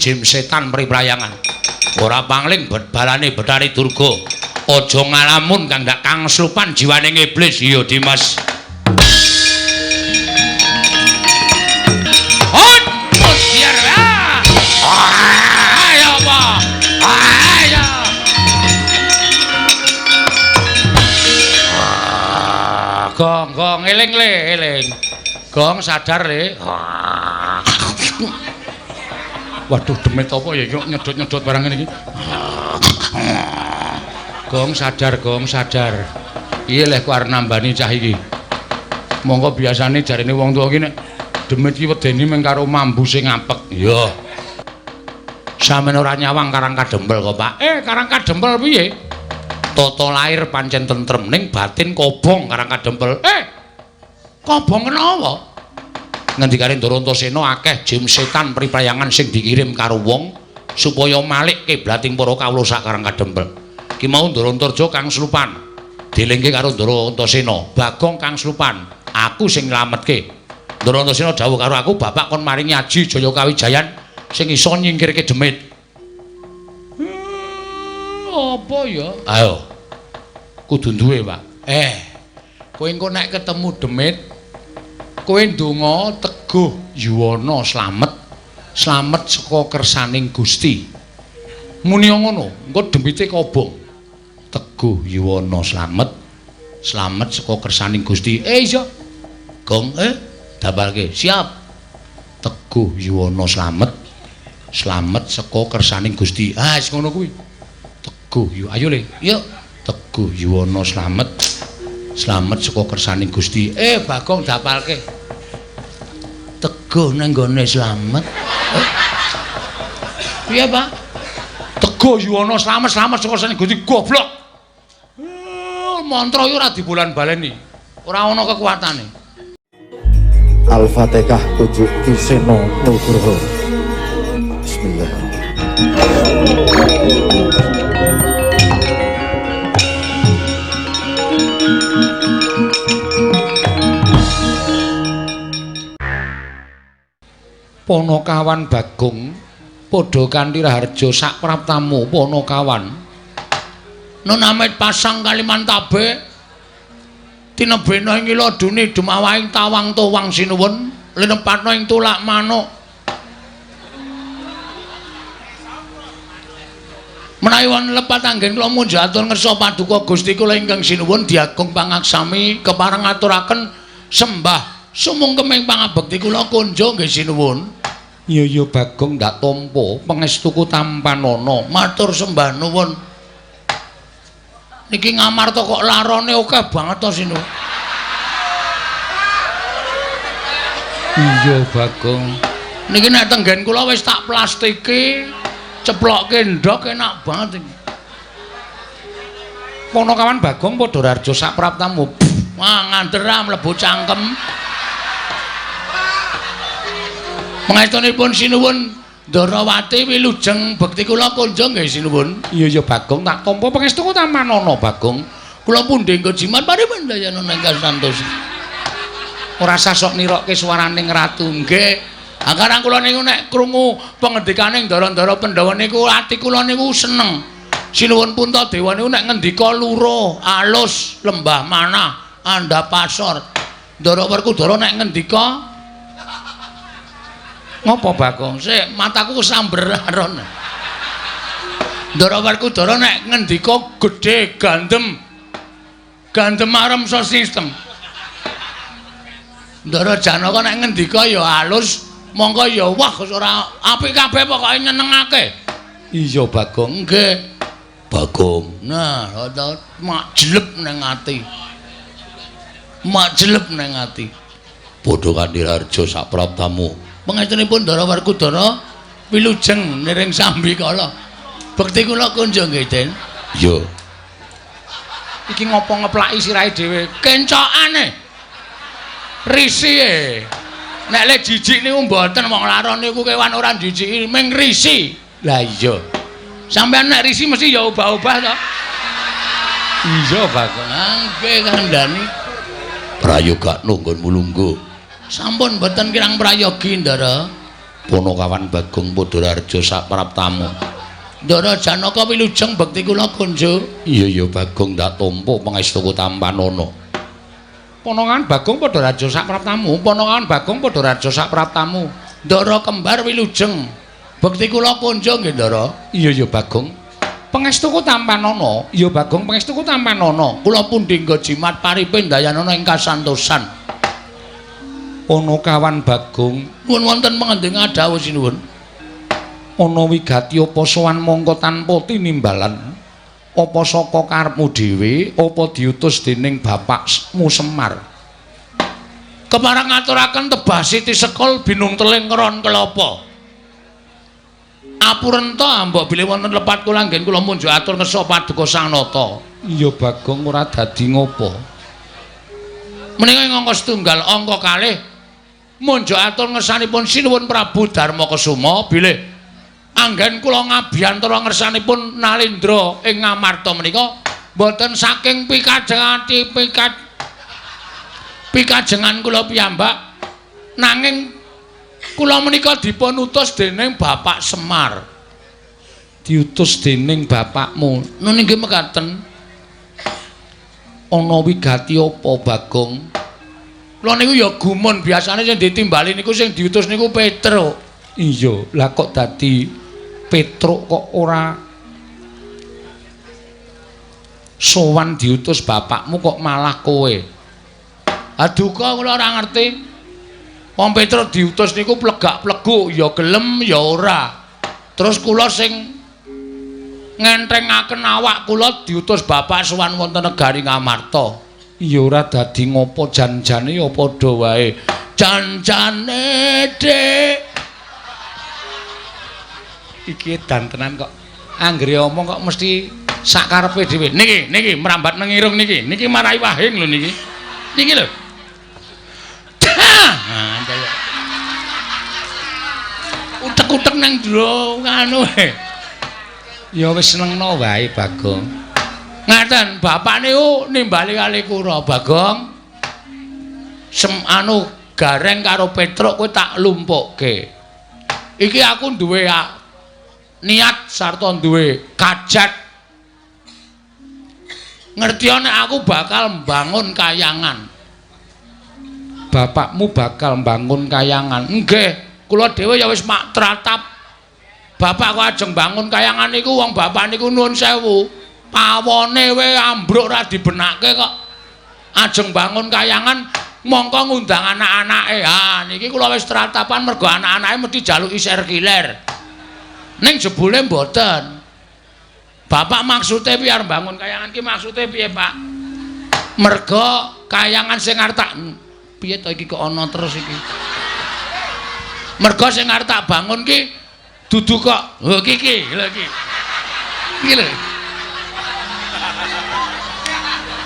Jim setan priprayangan. Ora pangling balane Bathari Durga. Aja ngalamun kang ndak kang slupan jiwane iblis. Iya Dimas. Hot, biar ah. Ayo apa? Ayo. Gong, gong, eling le, eling. Gong sadar le. Waduh, demit apa ya iki nyedot-nyedot barang ngene iki. Gong sadar, gong sadar. Piye leh ku arep nambani cah iki? Monggo biasane jarene wong tuwa iki nek demit iki wedeni mung karo mambu sing apek. Iya. Sampeyan ora nyawang Karang Kadempel kok, Pak. Karang Kadempel piye? Tata lahir pancen tentrem ning batin kobong Karang Kadempel. Kobong kenapa? Ngendikane Ndara Antasena akeh jim setan priprayangan sing dikirim karo wong supaya malik kiblating para kawula sak Karang Kadempel. Ki mau Ndara Antarja kang slupan dilingke karo Ndara Antasena, Bagong kang slupan, aku sing nylametke. Ndara Antasena dawuh karo aku, bapak kon maringi aji Jaya Kawijayan sing iso nyingkirke demit. Apa ya? Ayo. Kudu duwe, Pak. Kowe engko nek ketemu demit, kowe ndonga teguh yuwana slamet, slamet saka kersaning Gusti. Muni ngono, engko demite kobong. Teguh yuwana slamet, slamet saka kersaning Gusti. Iya. Gong, dapalke. Siap. Teguh yuwana slamet, slamet saka kersaning Gusti. Ah, wis ngono kuwi. Teguh yu, ayo le. Yuk. Teguh yuwana slamet, slamet saka kersaning Gusti. Bagong dapalke. Teguh nang nggone slamet. Piye, Pak? Teguh yuwana slamet, slamet saka kersaning Gusti. Goblok. Mantra iki ora dibolan-baleni. Ora ana kekuatane. Al-Fatihah tujuk Ki Seno Nugroho. Bismillah. Ponokawan Bagong padha kanthi raharja sak praptamu Ponokawan. Nun amit pasang Kalimantabe tinebena ing ila duni dumawahing tawang tuwang sinuwun linepatna ing tulak manuk. Menawi wonten lepat anggen kula munjatur ngersa paduka Gusti kula ingkang sinuwun diagung pangaksami kepareng ngaturaken sembah sumungkeming pangabekti kula kunjung nggih sinuwun. Iya iya Bagong ndak tampa pangestuku tampanana matur sembah nuwun. Niki ngamarta kok larane akeh banget to sinuwun. Iya Bagong. Niki nek tenggen kula wis tak plastiki, ceplokke ndhok enak banget iki. Ponokawan Bagong padha raharja sak praptamu. Wah ngander mlebu cangkem. Pangestunipun sinuwun Ndarawati wilujeng bekti kula kunjung nggih sinuwun. Iya iya Bagong tak tampa pangestuku tamanana Bagong. Kula pundhi nggo jimat paripun dayana ingkang santos. Ora sah sok nirokke swaraning ratu nggih. Akarang kula niku nek krungu pangendikane ndara-ndara Pandhawa niku ati kula niku seneng. Sinuwun Puntadewa niku nek ngendika luruh, alus, lembah manah, andhap asor. Ndara Werkudara nek ngendika ngopo Bagong? Sik mataku kesamber aron. Ndara Werkudara nek ngendika gedhe gandem. Gandem arem sistem. Ndara Janaka nek ngendika ya alus, mongko ya wah ora apik kabeh pokoke nyenengake. Iya Bagong, nggih. Bagong. Nah, mak jelep nang ati. Mak jelep nang ati. Padha kanthi raharja sak praptamu. Pangestunipun Ndara Werkudara wilujeng niring sambikala. Bekti kula kunjung nggih, Den. Iya. Iki ngopo ngeplaki sirahe dhewe? Kencokane. Risi. Nek le jijik niku mboten wong laron niku kewan ora jijiki ming risi. Lah iya. Sampeyan nek risi mesti ya obah-obah to. Iya, Bagong. Nggih kandhani. Prayogakno nggonmu lungguh. Sampun mboten kirang prayogi, Ndara. Ponokawan Bagong Padha Raja sapraptamu. Ndara Janaka wilujeng bekti kula kunjo. Iya ya Bagong ndak tampa pangestuku tampanana. Ponokawan Bagong Padha Raja sapraptamu. Ponokawan Bagong Padha Raja sapraptamu. Ndara kembar wilujeng bekti kula kunjo nggih Ndara. Iya ya Bagong. Pangestuku tampanana. Iya Bagong pangestuku tampanana. Kula pundi nggo jimat paripe ndayanana ing kasantosan. Ponokawan Bagong nuwun wonten pangendinga dawuh sinuwun. Ana wigati apa sowan mongko tanpa tinimbalan? Apa saka karepmu dhewe apa diutus dening bapakmu Semar? Kepareng ngaturaken tebah siti sekul binung teling ron kelapa. Apurenta mbok bilih wonten lepat kula anggen kula munjuk atur ngersa paduka Sang Nata. Iya Bagong ora dadi ngopo. Menika ing angka setunggal angka kalih munjuk atur ngersanipun sinuwun Prabu Darma Kesuma bilih anggen kula ngabiyantara ngersanipun Nalendra ing Ngamarta menika mboten saking pikajengati pikajengan kula piyambak nanging kula menika dipun utus dening Bapak Semar. Diutus dening bapakmu. Nun inggih mekaten. Ana wigati apa Bagong? Kula niku ya gumun biasane sing ditimbali niku sing diutus niku Petruk. Iya, lah kok dadi Petruk kok ora sowan diutus bapakmu kok malah kowe. Aduka kula ora ngerti. Wong Petruk diutus niku plegak-pleguk ya gelem ya ora. Terus kula sing ngenthengaken awak kula diutus bapak sowan wonten negari Ngamarta. Ya ora dadi ngopo jan-jane ya padha wae. Jan-jane Dik. Iki edan tenan kok. Anggere omong kok mesti sak karepe dhewe. Niki, niki mrambat nang irung niki. Niki marai wahing lho niki. Niki lho. Nah, kaya utek-utek nang jero anu. Ya wis senengno wae Bagong. Ngaten, bapak niku nimbali kali kula, Bagong. Sem anu Gareng karo Petruk kowe tak lumpukke. Iki aku duwe niat sarta duwe kajat. Ngerti nek aku bakal mbangun kayangan. Bapakmu bakal mbangun kayangan. Nggih, kula dhewe ya wis mak tratap. Bapak kok ajeng bangun kayangan niku wong bapak niku nuwun sewu. Pawone we ambruk ora dibenake kok. Ajeng bangun kayangan mongko ngundang anak-anake. Ha niki kula wis tratapan mergo anak-anake mesti jaluki serkiler. Ning jebule mboten. Bapak maksude piye arep bangun kayangan ki maksude piye, Pak? Mergo kayangan sing arep tak piye to iki kok ana terus iki. Mergo sing arep tak bangun ki dudu kok. Lho iki iki, lho iki. Iki lho.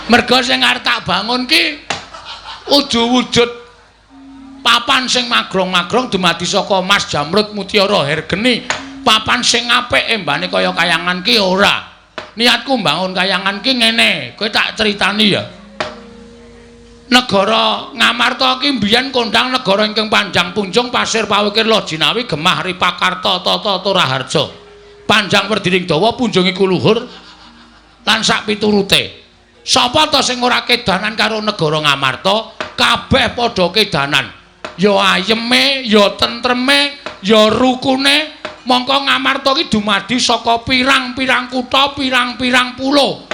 Mergo sing arep tak bangun ki udu wujud papan sing magrong-magrong dumadi saka Mas Jamrud Mutiara Hergeni. Papan sing apik embane kaya kayangan ki ora. Niatku mbangun kayangan ki ngene, kowe tak critani ya. Negara Ngamarta ki mbiyen kondang negara ingkang panjang punjung pasir pawukir Lojinawi gemah Ripakarta tata Toraharja. Panjang werdining dawa punjung iku luhur lan sak piturute. Sapa ta sing ora kedanan karo negara Ngamarta? Kabeh padha kedanan. Ya ayeme, ya tentreme, ya rukune. Mongko Ngamarta ki dumadi saka pirang-pirang kutha, pirang-pirang pulo.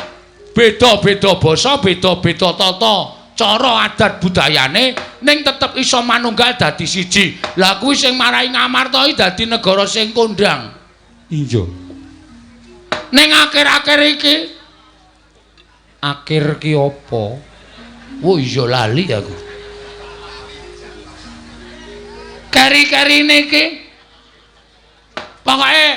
Beda-beda basa, beda-beda tata cara adat budayane, ning tetep iso manunggal dadi siji. Lah kuwi sing marai Ngamarta iki dadi negara sing kondang. Iya. Ning akhir-akhir iki akhir ki apa? Oh iya lali aku. Keri-kerine iki pokoke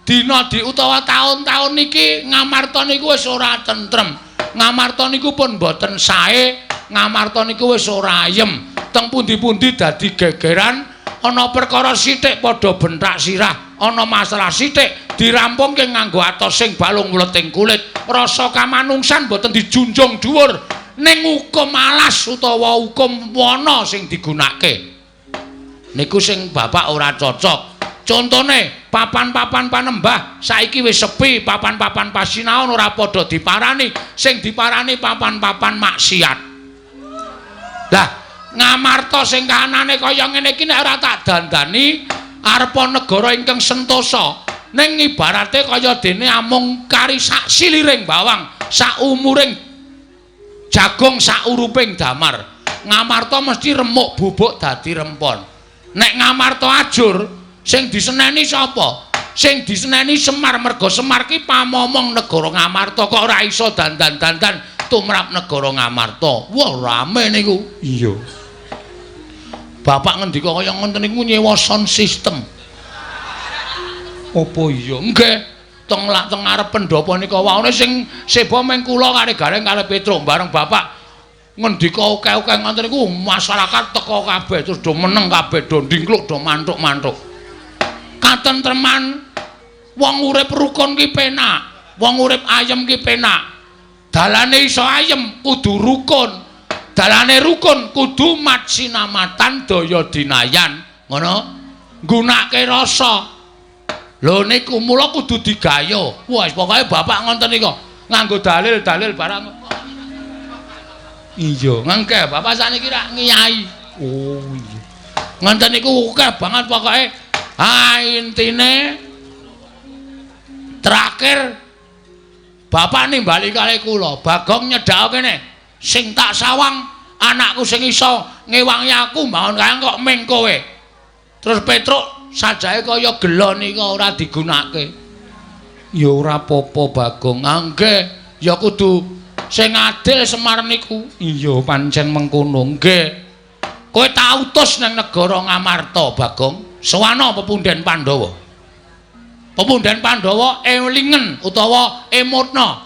dina di utawa taun-taun niki Ngamarta niku wis ora tentrem. Ngamarta niku pun mboten sae, Ngamarta niku wis ora ayem. Teng pundi-pundi dadi gegeran, ana perkara sithik padha benthak sirah, ana masalah sithik dirampungke nganggo atos sing balung wleting kulit. Rasa kamanungsan mboten dijunjung dhuwur ning hukum alas utawa hukum wana sing digunakake. Niku sing bapak ora cocok. Contone papan-papan panembah saiki wis sepi, papan-papan pasinaon ora padha diparani, sing diparani papan-papan maksiat. Lah, Ngamarta sing kahanane kaya ngene iki nek ora tak dandani arepa negara ingkang sentosa. Ning ibarate kaya dene amung kari sak siliring bawang, sak umuring jagung, sak uruping damar. Ngamarta mesti remuk bubuk dadi rempon. Nek Ngamarta ajur, sing diseneni sapa? Sing diseneni Semar, merga Semar ki pamomong negara Ngamarta kok ora iso dandan-dandan tumrap negara Ngamarta. Wah, rame niku. Iya. Bapak ngendika kaya ngoten niku nyewa sound system. Apa iya? Nggih. Teng lak teng ngarep pendhapa nika waone sing seba meng kula karo Gareng karo Petruk bareng bapak ngendika akeh-akeh ngoten niku masyarakat teka kabeh terus do meneng kabeh, do ndingkluk, do manthuk-manthuk. Katentreman wong urip rukun ki penak, wong urip ayem ki penak. Dalane iso ayem kudu rukun. Dalane rukun kudu matsinamatan daya dinayan, ngono. Nggunake rasa. Lho niku mula kudu digayo. Wah, pokoke bapak ngoten nika nganggo dalil-dalil barang. Iya, ngengke bapak sakniki rak ngiyai. Oh iya. Ngoten niku akeh banget pokoke. Ah intine terakhir bapak nimbali kali kula, Bagong nyedhak kene. Sing tak sawang anakku sing iso ngewangi aku mbangun kayang kok ming kowe. Terus Petruk sajake kaya gelo nika ora digunakake. Ya ora apa-apa Bagong. Ah nggih, ya kudu sing adil Semar niku. Iya pancen mengkono. Nggih. Kowe tak utus nang negara Ngamarta, Bagong. Sowana pepunden Pandhawa. Pepunden Pandhawa elingen utawa emotna.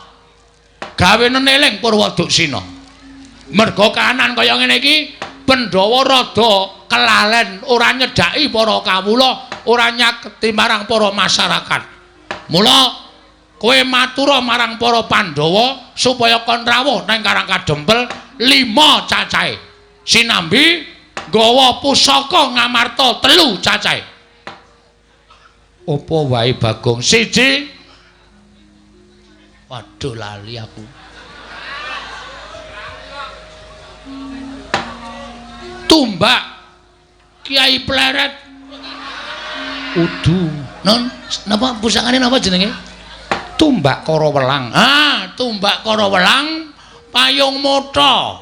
Gawe neneling Purwaduksina. Merga kahanan kaya ngene iki Pandhawa rada kelalen, ora nyedhaki para kawula, ora nyaketi marang para masyarakat. Mula kowe matura marang para Pandhawa supaya kon rawuh nang Karang Kadempel 5 cacahe. Sinambi nggawa pusaka Ngamarta 3 cacahe. Apa wae Bagong? 1. Waduh lali aku. Tumbak Kiai Pleret. Udu. Non, napa pusakane napa jenenge? Tumbak Karawelang. Ah, tumbak Karawelang payung motha.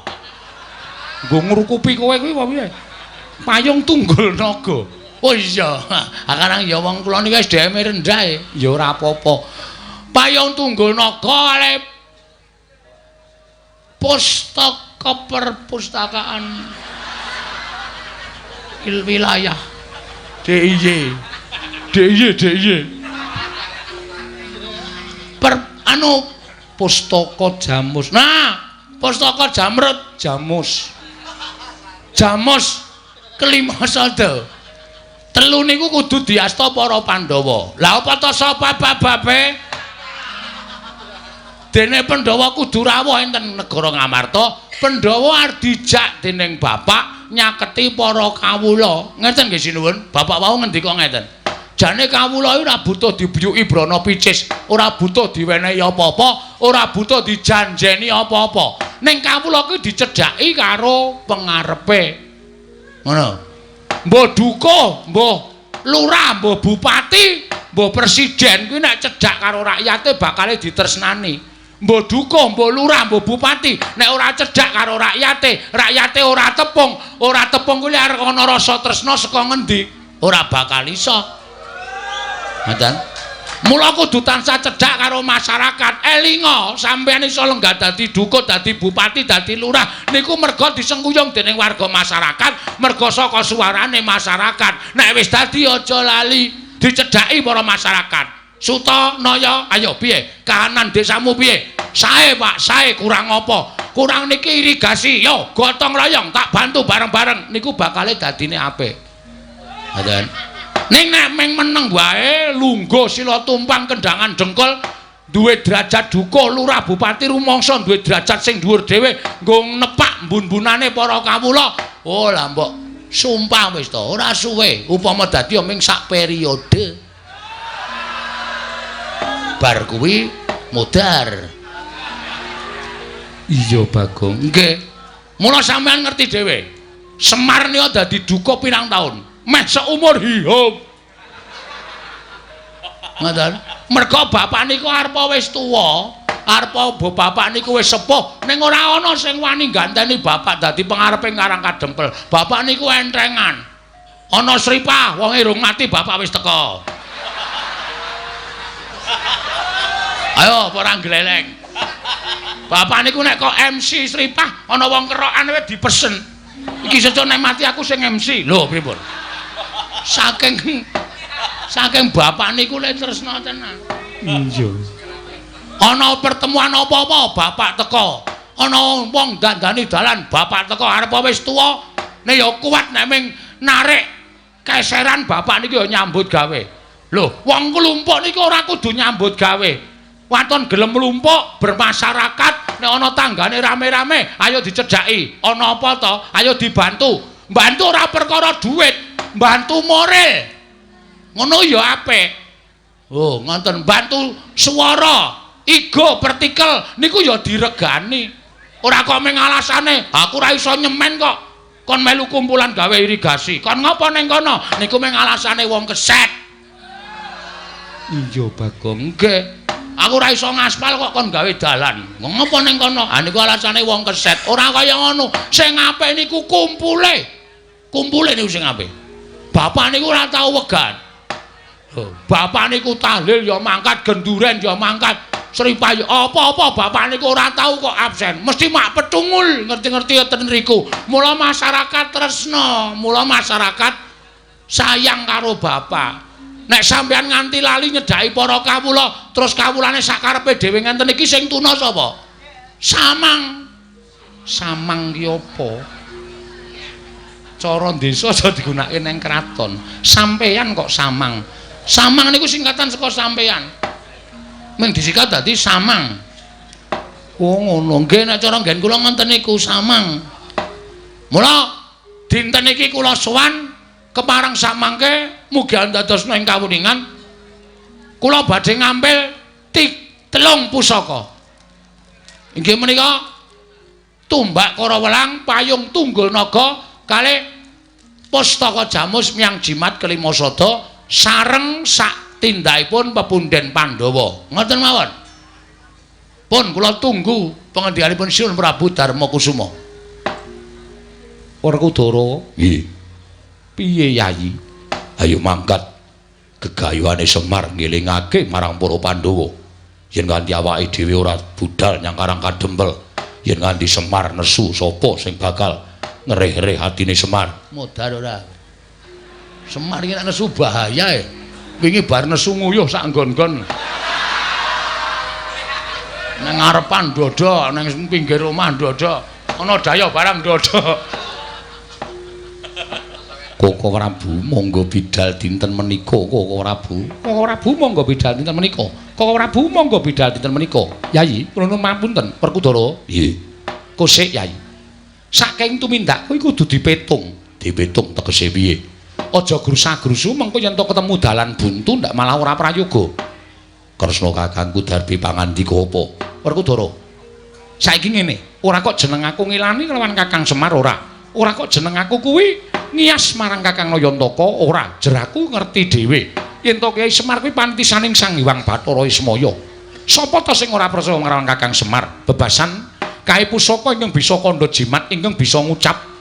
Nggo ngrukupi kowe kuwi apa piye? Payung tunggul naga. Oh iya, sekarang ya wong kula niki SDM rendah e. Ya ora apa-apa. Payung tunggul naga ale pustaka perpustakaan wilayah DIY. DIY DIY. Per anu pustaka Jamus. Nah, pustaka Jamrut Jamus. Jamus kelima sada. Telu niku kudu diasta para Pandhawa. Lah apa ta sapa bababe? Dene Pandhawa kudu rawuh enten negara Ngamarta. Pandhawa arep dijak dening bapak nyaketi para kawula. Ngeten nggih sinuwun. Bapak wau ngendika ngeten. Jane kawula ora butuh dibiyuki brana picis, ora butuh diwenehi apa-apa, ora butuh dijanjeni apa-apa. Ning kawula kuwi dicedhaki karo pengarepe. Ngono. Mbah dukuh, mbah lurah, mbah bupati, mbah presiden kuwi nek cedhak karo rakyate bakale ditresnani. Mbah dukuh, mbah lurah, mbah bupati nek ora cedhak karo rakyate, rakyate ora tepung kuwi arep ana rasa tresna saka ngendi? Ora bakal iso. Ngoten. Mula kudu tansah cedhak karo masyarakat. Elinga sampeyan iso lenggah dadi dukuh, dadi bupati, dadi lurah niku merga disengkuyung dening warga masyarakat, merga saka suarane masyarakat. Nek wis dadi aja lali dicedhaki para masyarakat. Suta Naya, ayo piye? Kahanan desamu piye? Sae Pak, sae kurang apa? Kurang niki irigasi. Yo gotong royong tak bantu bareng-bareng niku bakale dadine apik. Ngoten. Ning nek meng meneng wae lungguh sila tumpang kendangan dengkul duwe derajat dukuh lurah bupati rumangsa duwe derajat sing dhuwur dhewe nggo nepak mbun-mbunane para kawula. Oh lah mbok Sumpah wis to, ora suwe. Upama dadi ming sak periode. Bar kuwi modar. Iya, Bagong. Nggih. Mula sampean ngerti dhewe. Semar nika dadi duka pirang taun? Meh seumur hidup. Ngoten. Merga bapak niku arepa wis tuwa, arepa bapak niku wis sepuh, ning ora ana sing wani ganteni bapak dadi pengarepe Karang Kadempel. Bapak niku entrengan. Ana sripah, wonge rung mati bapak wis teka. Ayo ora gleleng. Bapak niku nek kok MC sripah ana wong kerokan wis dipesen. Iki sesuk nek mati aku sing MC. Lho pripun? Saking bapak niku lek tresna tenan. Iya. Ana pertemuan apa-apa bapak teka. Ana wong dandani dalan bapak teka arep wis tuwa nek ya kuat nek ming narik keseran bapak niku ya nyambut gawe. Lho, wong klumpuk niku ora kudu nyambut gawe. Waton gelem mlumpuk bermasyarakat nek ana tanggane rame-rame ayo dicedhaki. Ana apa to? Ayo dibantu. Bantu ora perkara duit, bantu moral. Ngono ya apik. Oh, ngoten bantu swara, igo pertikel niku ya diregani. Ora kok mung alasane, aku ora iso nyemen kok. Kon melu kumpulan gawe irigasi. Kon ngopo ning kono? Niku mung alasane wong keset. Iya, Bagong. Nggih. Aku ora iso ngaspal kok kon gawe dalan. Ngopo ning kono? Ha niku alasane wong keset. Ora kaya ngono. Sing apik niku kumpule. Kumpule niku sing apik. Bapak niku ora tau wegan. Bapak niku tahlil ya mangkat, genduren ya mangkat, sripah ya apa-apa bapak niku ora tau kok absen. Mesti mak petungul ngerti-ngerti ten riku. Mula masyarakat tresna, mula masyarakat sayang karo bapak. Nek sampean nganti lali nyedhaki para kawula, terus kawulane sakarepe dhewe ngenten iki sing tuna sapa? Samang. Samang ki apa? Cara desa aja digunakake nang kraton. Sampeyan kok samang. Samang niku singkatan saka sampeyan. Ming disikat dadi samang. Oh ngono. Nggih nek cara nggen kula ngoten niku samang. Mula dinten iki kula sowan kepareng samangke mugi andadosna ing kawuningan. Kula badhe ngampil telung pusaka. Inggih menika tumbak Karawelang, payung tunggul naga, kalih pustaka jamus miang jimat kelima sada sareng sak tindakipun pepunden Pandhawa. Ngoten mawon. Pun kula tunggu pengendikanipun Sinuwun Prabu Darma Kusuma. Werkudara. Nggih. Piye Yayi? Ayo mangkat gegayuhane Semar ngelingake marang para Pandhawa. Yen nganti awake dhewe ora budal nyang Karang Kadempel, yen nganti Semar nesu sapa sing bakal ngereh-reh atine Semar? Modar ora. Semar iki nek nesu bahaya e. Wingi bar nesu nguyuh sak nggon-nggon. Nang ngarepan ndodho, nang pinggir omah ndodho, ana daya barang ndodho. Koko Prabu monggo bidal dinten menika, Koko Prabu. Koko Prabu monggo bidal dinten menika. Koko Prabu monggo bidal dinten menika. Yayi, kula nuwun mapunten, Werkudara. Nggih. Kosik Yayi. Saking tumindak kuwi kudu dipetung. Dipetung tegese piye? Aja grusa-grusu mengko yen to ketemu dalan buntu ndak malah ora prayoga. Kresna kakangku Darbi pangandika apa? Werkudara. Saiki ngene, ora kok jeneng aku ngilani kelawan Kakang Semar ora. Ora kok jeneng aku kuwi ngiyas marang Kakang Nayantaka ora. Jeraku ngerti dhewe. Yen to Kyai Semar kuwi pantisaning Sang Hyang Bathara Ismaya. Sapa ta sing ora percaya marang Kakang Semar? Bebasan kae pusaka ingkang bisa kandha jimat ingkang bisa ngucap.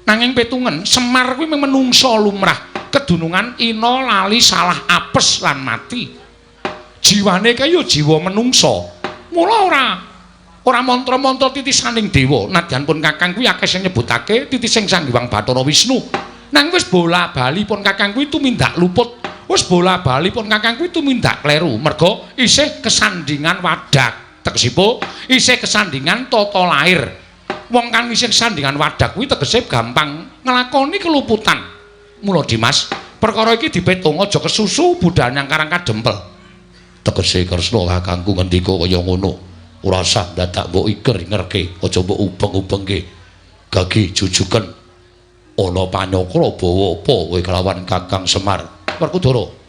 Nanging petungen Semar kuwi menungsa lumrah, kedunungan ina lali salah apes lan mati. Jiwane kae ya jiwa menungsa. Mula ora mantra-mantra titisaning dewa. Nadyan pun Kakang kuwi akeh sing nyebutake titising Sang Hyang Bathara Wisnu. Nang wis bola-bali pun Kakang kuwi tumindak luput. Wis bola-bali pun Kakang kuwi tumindak kleru. Merga isih kesandingan wadak. Tegesipun isih kesandingan tata lair. Wong kang isih kesandingan wadak kuwi tegese gampang nglakoni keluputan. Mula Dimas, perkara iki dipetung aja kesusu budal nyang Karang Kadempel. Tegese Kresna kakangku ngendika kaya ngono. Ora usah dadak mbok iker-ikerke, aja mbok ubeng-ubengke. Gagi jujuken. Ana panyakra bawa apa kowe kelawan Kakang Semar? Werkudara.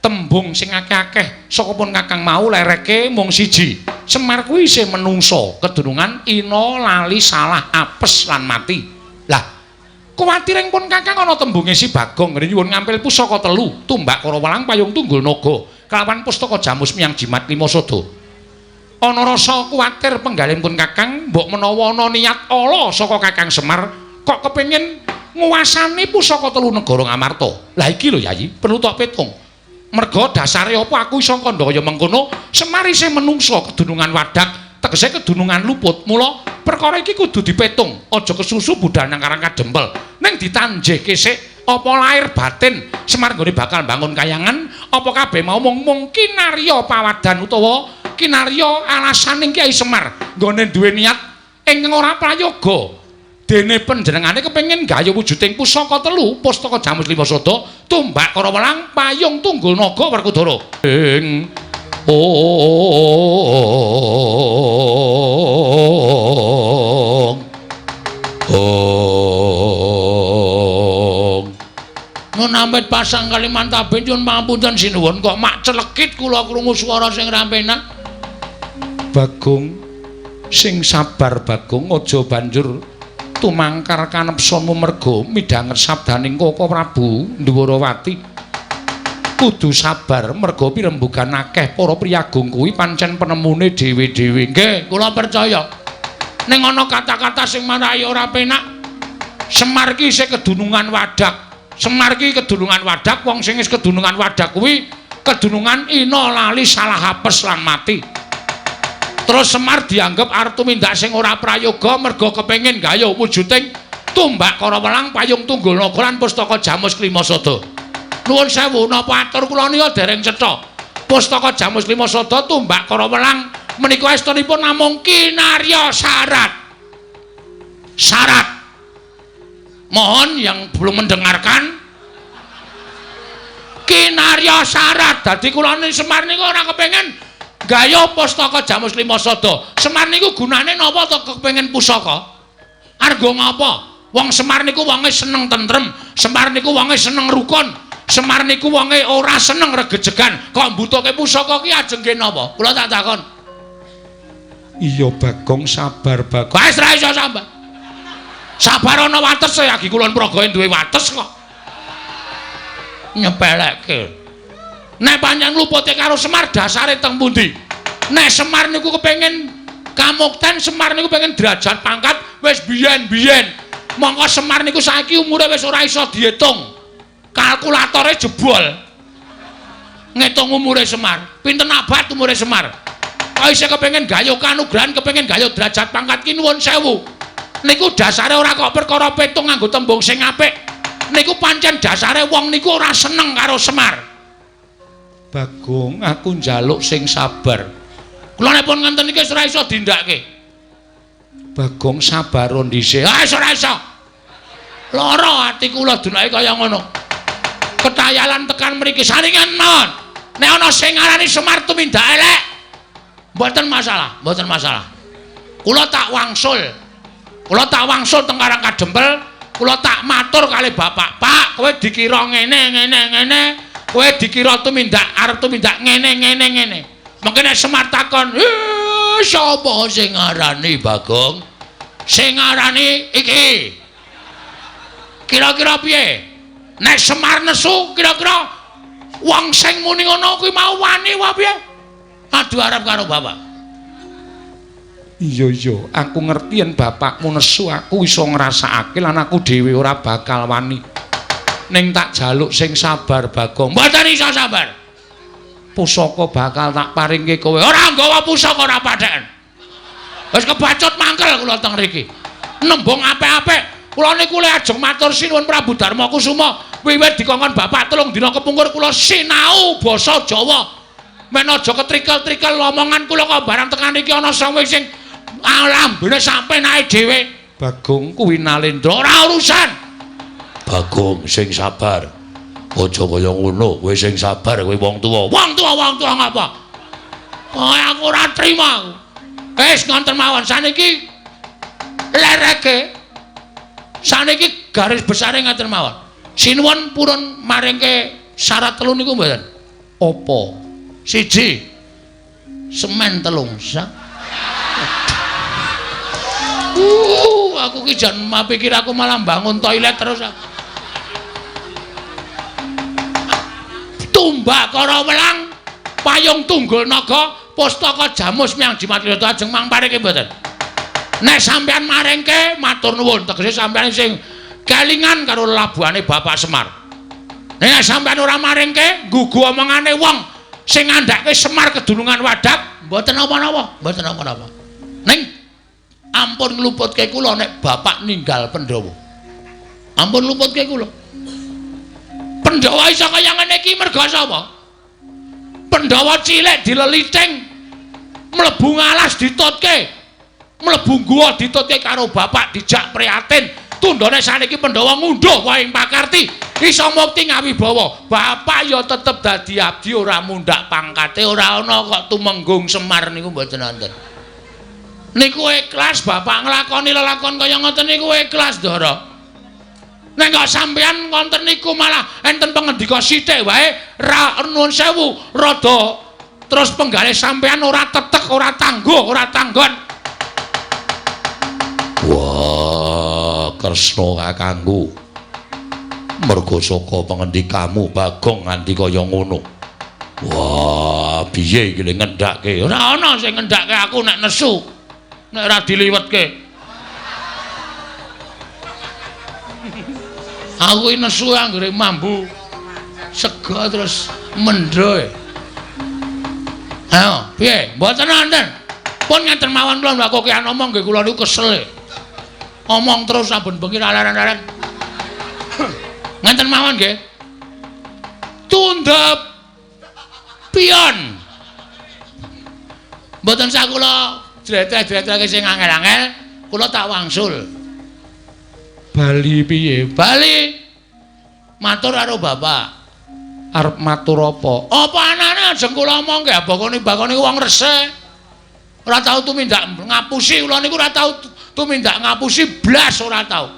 Tembung sing akeh-akeh saka pun Kakang mau lereke mung siji. Semar kuwi isih menungsa, kedunungan ina lali salah apes lan mati. Lah, kuwatire pun Kakang ana tembunge si Bagong ngene nyuwun ngampil pusaka telu, tumbak Karawelang payung tunggul naga kelawan pustaka jamus miyang jimat lima sada. Ana rasa kuwatir penggalih pun Kakang mbok menawa ana niat ala saka Kakang Semar kok kepengin nguwasani pusaka telu negara Ngamarta. Lah iki lho Yayi, perlu tok petung. Merga dasare apa aku iso kandha kaya mengkono, Semar isih menungsa kedunungan wadak, tegese kedunungan luput. Mula perkara iki kudu dipetung, aja kesusu budal nang Karang Kadempel. Ning ditanjihke sik apa lahir batin Semar nggone bakal bangun kayangan, apa kabeh mau mung kinarya pawadan utawa kinarya alasaning Kyai Semar nggone duwe niat ingkang ora prayoga. Dene panjenengane kepengin gayuh wujuding pusaka telu, pustaka jamus lima sada, tumbak Karawelang, payung tunggul naga Werkudara. Ing ong ong. Nun amit pasang Kalimantan nyuwun pangapunten sinuwun kok mak celekit kula krungu swara sing ra penak. Bagong sing sabar Bagong, aja banjur tumangkar kanepsomu merga midhanget sabdaning Koko Prabu Ndwarawati. Kudu sabar merga pirembugan akeh para priyagung kuwi pancen penemune dhewe-dhewe. Nggih, kula percaya. Ning ana kata-kata sing marai ora penak. Semar ki isih kedunungan wadak. Semar ki kedunungan wadak, wong sing wis kedunungan wadak kuwi kedunungan ina lali salah apes lan mati. Terus Semar dianggep arep tumindak sing ora prayoga merga kepengin gayuh wujuding tumbak Karawelang payung tunggul naga lan pustaka jamus klima sada. Nuwun sewu napa atur kula nika dereng cetha. Pustaka jamus klima sada tumbak Karawelang menika estunipun namung kinarya syarat. Syarat. Mohon yang belum mendengarkan, kinarya syarat. Dadi kula Semar niku ora kepengin gaya pustaka jamus lima sada. Semar niku gunane napa to kepengin pusaka? Argo ngapa? Wong Semar niku wonge seneng tentrem, Semar niku wonge seneng rukun, Semar niku wonge ora seneng regejegan. Kok mbutuhke pusaka ki ajeng nggih napa? Kula tak takon. Iya Bagong, sabar Bagong. Wis ra iso sabar. Sabar ana watese, agi kulon praga duwe wates kok. Nyepelekke. Nek pancen lupute karo Semar dasare teng pundi? Nek Semar niku kepengin kamukten, Semar niku pengen derajat pangkat wis biyen-biyen. Mongko Semar niku saiki umure wis ora iso diitung. Kalkulatore jebol. Ngitung umure Semar. Pinten abad umure Semar? Kok isih kepengin gayuh kanugrahan, kepengin gayuh derajat pangkat ki nuwun sewu. Niku dasare ora kok perkara petung nganggo tembung sing apik. Niku pancen dasare wong niku ora seneng karo Semar. Bagong, aku njaluk sing sabar. Kula nek pun ngenten iki wis ora iso dindakake. Bagong sabar dhisik. Ah wis ora iso. Lara ati kula dunake kaya ngono. Ketayalan tekan mriki saringan mawon. Nek ana sing ngarani Semar tumindak elek, mboten masalah, mboten masalah. Kula tak wangsul. Kula tak wangsul teng Karang Kadempel, kula tak matur kali bapak, "Pak, kowe dikira ngene ngene ngene." Kowe dikira tumindak arep tumindak ngene ngene ngene. Mengke nek Semar takon, "Sapa sing ngarani Bagong?" Sing ngarani iki. Kira-kira piye? Nek Semar nesu, kira-kira wong sing muni ngono kuwi mau wani wae piye? Adu arep karo bapak. Iya iya, aku ngerti yen bapakmu nesu, aku iso ngrasakake lan aku dhewe ora bakal wani. Ning tak jaluk sing sabar Bagong. Mboten iso sabar. Pusaka bakal tak paringke kowe. Ora nggawa pusaka ora patheken. Wis kebacut mangkel kula teng mriki. Nembung apik-apik. Kula niku le ajeng matur sinuwun Prabu Darma Kusuma. Wiwit dikongkon bapak 3 dina kepungkur kula sinau basa Jawa. Men aja ketrikel-trikel omongan kula kok barang tekan iki ana sing lambene sampe nae dhewe. Bagong kuwi Nalendra ora urusan. Bagong sing sabar. Aja kaya ngono, kowe sing sabar kowe wong tuwa. Wong tuwa wong tuwa ngapa? Oh, aku ora trima aku. Wis ngonten mawon saniki lereke. Saniki Garis besare ngaten mawon. Sinuwun purun maringke syarat telu niku mboten? Apa? Siji. Semen telung sak. Aku ki jan pikir aku malah bangun toilet terus. Tumbak kara welang, payung tunggul naga, pustaka jamus miang jimat liyata ajeng mangpareke mboten? Nek sampean maringke matur nuwun, tegese sampean sing kelingan karo labuhane Bapak Semar. Nek sampean ora maringke, nggugu omongane wong sing ngandhake Semar kedunungan Wadak, mboten napa-napa, mboten napa-napa. Ning ampun ngluputke kula nek bapak ninggal Pandhawa. Ampun ngluputke kula. Pandhawa iso kaya ngene iki merga sapa? Pandhawa cilik dileliting, mlebu ngalas ditutke, mlebu guwa ditutke karo bapak dijak prihatin. Tundhone saniki Pandhawa ngunduh wae ing pakarti, iso mukti ngawibawa. Bapak ya tetep dadi abdi ora mundhak pangkate, ora ana kok tumenggung Semar niku mboten wonten. Niku ikhlas bapak nglakoni lelakon kaya ngoten niku ikhlas, Ndara. Nek kok sampean wonten niku malah enten pengendika sithik wae ra nuwun sewu rada terus penggalih sampean ora tetek, ora tangguh, ora tanggon. Wah, Kresna kakangku. Merga saka pengendikamu Bagong nganti kaya ngono. Wah, piye iki le ngendhake? Ora ana sing ngendhake aku nek nesu. Nek ora diliwetke. Aku iki nesu anggere mambu sega terus mendho. Ayo, piye? Mboten wonten. Pun ngeten mawon kula mbak kokean omong nggih kula niku kesel. Omong terus saben bengi laren-laren. Ngeten mawon nggih. Tundhep pion. Mboten sak kula jletreh-jletrehke sing angel-angel, kula tak wangsul. Bali piye? Bali matur karo bapak. Arep matur apa? Apa anane ajeng kula omongke bakone-bakone wong resik. Ora tau tumindak ngapusi kula niku ora tau tumindak ngapusi blas ora tau.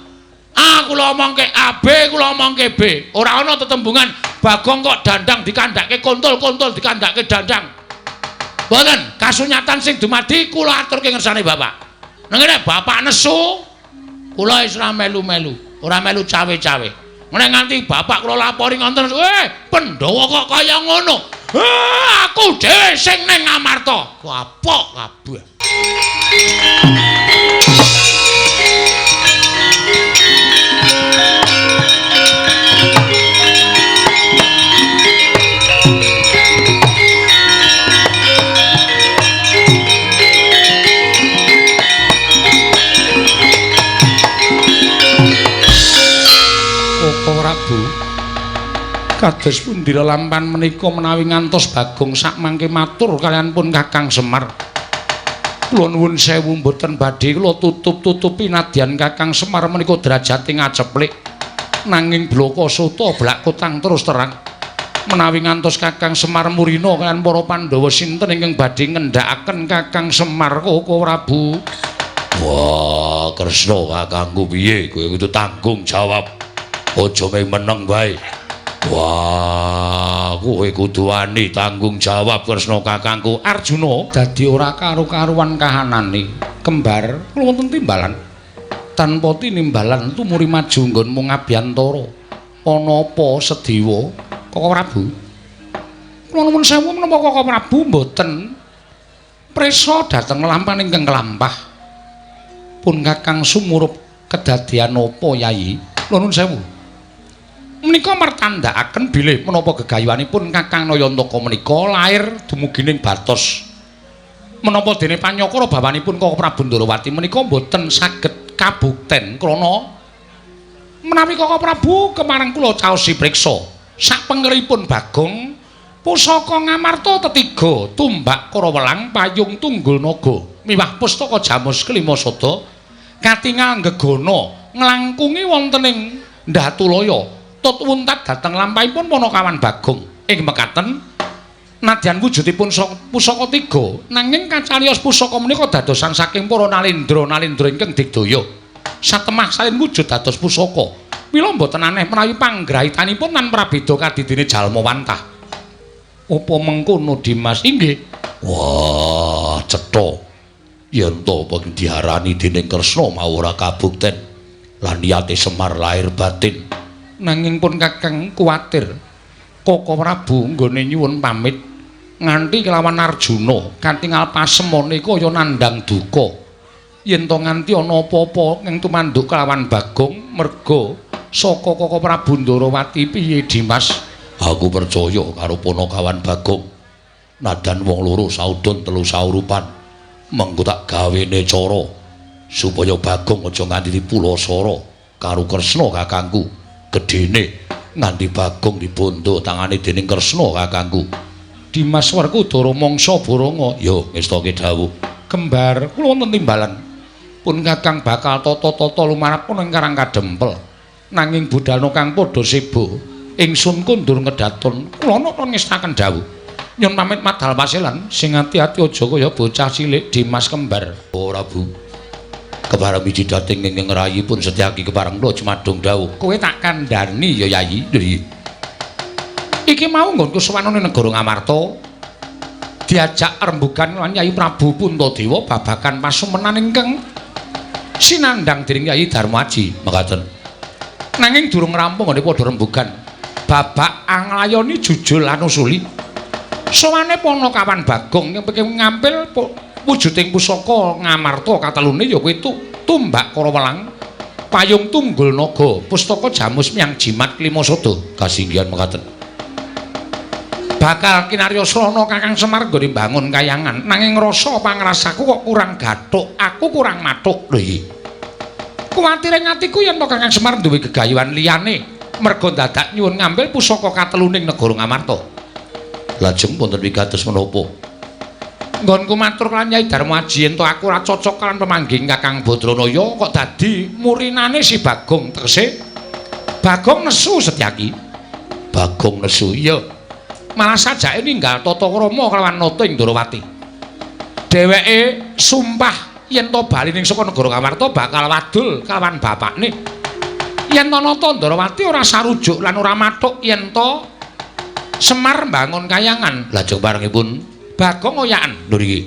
A kula omongke A, B kula omongke B. Ora ana tetembungan Bagong kok dandang dikandhake kontol, kontol dikandhake dandang. Mboten, kasunyatan sing dumadi kula aturke ngersane bapak. Nang ngene bapak nesu, kula wis ora melu-melu, ora melu cawe-cawe. Nek nganti bapak kula lapori ngoten, Pandhawa kok kaya ngono. Aku dhewe sing ning Ngamarta. Kapok kabeh. Prabu, kados pundi lelampan menika menawi ngantos Bagong sakmangke matur kaliyan pun Kakang Semar. Kula nuwun sewu mboten badhe kula tutup-tutupi nadyan Kakang Semar menika derajate ngaceplik. Nanging blaka sota blak kotang terus terang. Menawi ngantos Kakang Semar murina kaliyan para Pandhawa sinten ingkang badhe ngendhakaken Kakang Semar Koko Prabu? Wah, Kresna kakangku piye kowe kudu tanggung jawab. Aja mung meneng wae. Wah, kowe kudu wani tanggung jawab Kresna kakangku. Arjuna dadi ora karu-karuan kahanane. Kembar kula wonten timbalan. Tanpa tinimbalan tumuri maju nggonmu ngabiyantara. Ana apa Sediwa Koko Prabu? Kula nuwun sewu menapa Koko Prabu mboten prisa dhateng lampahan ingkang kelampah. Pun Kakang sumurup kedadian apa Yayi? Kula nuwun sewu. Menika martandhakaken bilih menapa gegayuhanipun Kakang Nayantaka menika lair dumugi ning batos. Menapa dene panyakara bawanipun Koko Prabu Ndorowati menika mboten saged kabukten krana menawi Koko Prabu kemareng kula caosi priksa sapengeripun Bagong pusaka Ngamarta tetiga tumbak Karawelang payung tunggul naga miwah pustaka jamus kelima sada katingal gegana nglangkungi wonten ing Ndatulaya tut wuntat dhateng lampahipun Panakawan Bagong. Ing mekaten nadyan wujudipun pusaka tiga nanging kacariyos pusaka menika dadosan saking para nalendra-nalendra ingkang digdaya satemah salin wujud dados pusaka. Mila mboten aneh menawi panggrahitanipun lan prabeda kadidene jalma wantah. Apa mengkono Dimas? Inggih. Wah, cetha. Yen to diarani dening Kresna mau ora kabukten lan niate Semar lahir batin. Nanging pun Kakang kuwatir Koko Prabu nggone nyuwun pamit nganti kelawan Arjuna katingal pasemone kaya nandhang duka. Yen to nganti ana apa-apa ing tumanduk kelawan Bagong merga saka Koko Prabu Ndarawati piye Dimas? Aku percaya karo Panakawan Bagong. Nadan wong loro saudon telu saurupan. Mengko tak gawene cara supaya Bagong aja nganti dipulasara karo Kresna kakangku. Gedene nganti Bagong dibondo tangane dening Kresna kakangku. Dimas Werkudara mangsa Baranga. Ya ngestake dawuh. Kembar kula wonten timbalan. Pun Kakang bakal tata-tata lumarap ing Karang Kadempel. Nanging budalna kang padha seba. Ingsun kondur ngedaton. Kula nata ngestaken dawuh. Nyun pamit madal paselan sing ati-ati aja kaya bocah cilik Dimas Kembar. Ora Bu. Kepareng miji dhateng ingkang rayipun Setyaki kepareng kula jumadung dawuh. Kowe tak kandhani ya Yayi. Lho iki mau nggonku sowanane negara Ngamarta. Diajak rembugan lan Yayi Prabu Puntadewa babagan pasumenan ingkang sinandhang dening Yayi Darmaji. Mekaten. Nanging durung rampung nggone padha rembugan. Babak anglayoni jujul anusuli. Sowane Panakawan Bagong yang pengen ngampil wujuding pusaka Ngamarta katelune ya kuwi tumbak Karawelang, payung tunggul naga, pustaka jamus miang jimat klimasada. Kasinggihan mekaten. Bakal kinarya srana Kakang Semar nggone bangun kayangan, nanging rasa pangrasaku kok kurang gathuk, aku kurang mathuk. Lho iki. Kuwatire atiku yen to Kakang Semar duwe gegayuhan liyane merga dadak nyuwun ngambil pusaka kateluning negara Ngamarta. Lajeng wonten wigatos menapa? Nggonku matur lan Nyai Darmaji yen to aku ora cocok lan pemanggih Kakang Badranaya kok dadi murinane si Bagong tegese Bagong nesu Setyaki. Bagong nesu iya. Malah sajake ninggal tata krama kelawan nata ing Ndarawati. Dheweke sumpah yen to bali ning saka negara Ngamarta bakal wadul kelawan bapakne. Yen to nata Ndarawati ora sarujuk lan ora mathuk yen to Semar mbangun kayangan. Lajeng barengipun Bagong oyakan. Lho iki.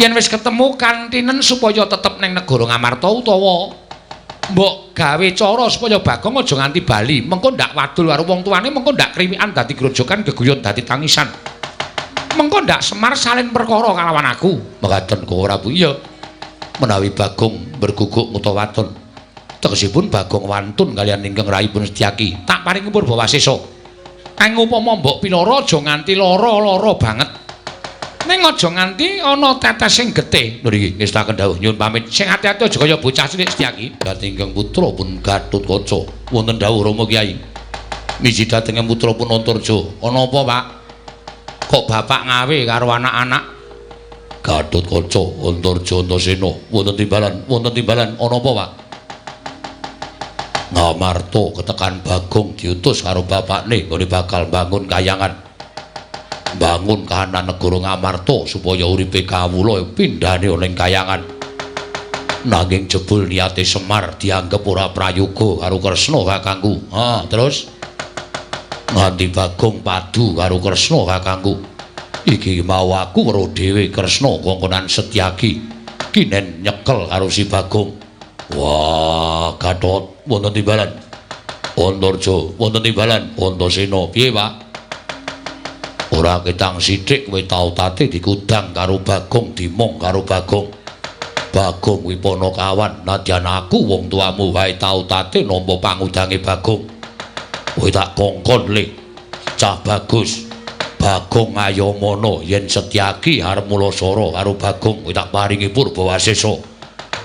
Yen wis ketemu kantinen supaya tetep ning negara Ngamarta utawa mbok gawe cara supaya Bagong aja nganti bali, mengko ndak wadul karo wong tuane, mengko ndak krimikan dadi grojogan geguyut dadi tangisan. Mengko ndak Semar salin perkara kalawan aku. Mekaten kok ora Bu. Iya. Menawi Bagong berguguk utawa waton. Tegesipun Bagong wantun kaliyan ingkang rayipun Setyaki. Tak paringi purbawasesa. Kang upama mbok piloro aja nganti lara-lara banget. Ning aja nganti ana tetes sing getih. Lho iki ngestaken dawuh nyuwun pamit. Sing ati-ati aja kaya bocah cilik Setyaki. Dhateng ingkang putra pun Gatotkaca. Wonten dawuh Rama Kyai. Miji dhateng putra pun Antarja. Ana apa, Pak? Kok bapak ngawe karo anak-anak? Gatotkaca, Antarja, Antasena. Wonten timbalan, wonten timbalan. Ana apa, Pak? Ngamarta ketekan Bagong diutus karo bapakne nggone bakal bangun kayangan. Bangun kahanan negara Ngamarta supaya uripe kawula pindhane ana ing kayangan. Nanging jebul niate Semar dianggep ora prayoga karo Kresna kakangku. Ha, terus nganti Bagong padu karo Kresna kakangku. Iki mau aku weruh dhewe Kresna kongkonan Setyaki kinen nyekel karo si Bagong. Wah, Gatot wonten timbalan. Antarja wonten timbalan. Antasena piye, Pak? Ora ketang sithik kowe tau tate dikudang karo Bagong, dimong karo Bagong. Bagong kuwi Panakawan, nadyan aku wong tuamu wae tau tate nampa pangudange Bagong. Kowe tak kongkon le. Cah bagus. Bagong ayamana yen Setyaki arep mulasara karo Bagong kowe tak paringi purbawasesa.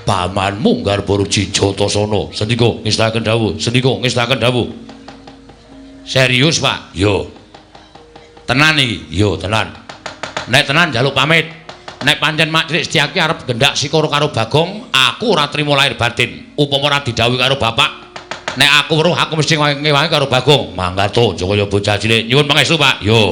Pamanmu Garba Ruci Jatasana. Sendika ngestaken dawuh, sendika ngestaken dawuh. Serius, Pak? Yo. Tenan iki? Yo, tenan. Nek tenan njaluk pamit. Nek pancen Mak Cilik Setyaki arep gendak sikara karo Bagong, aku ora trima lahir batin. Upama ora didhawuhi karo bapak, nek aku weruh aku mesti ngewangi karo Bagong. Mangga to aja kaya bocah cilik. Nyuwun pangestu, Pak. Yo.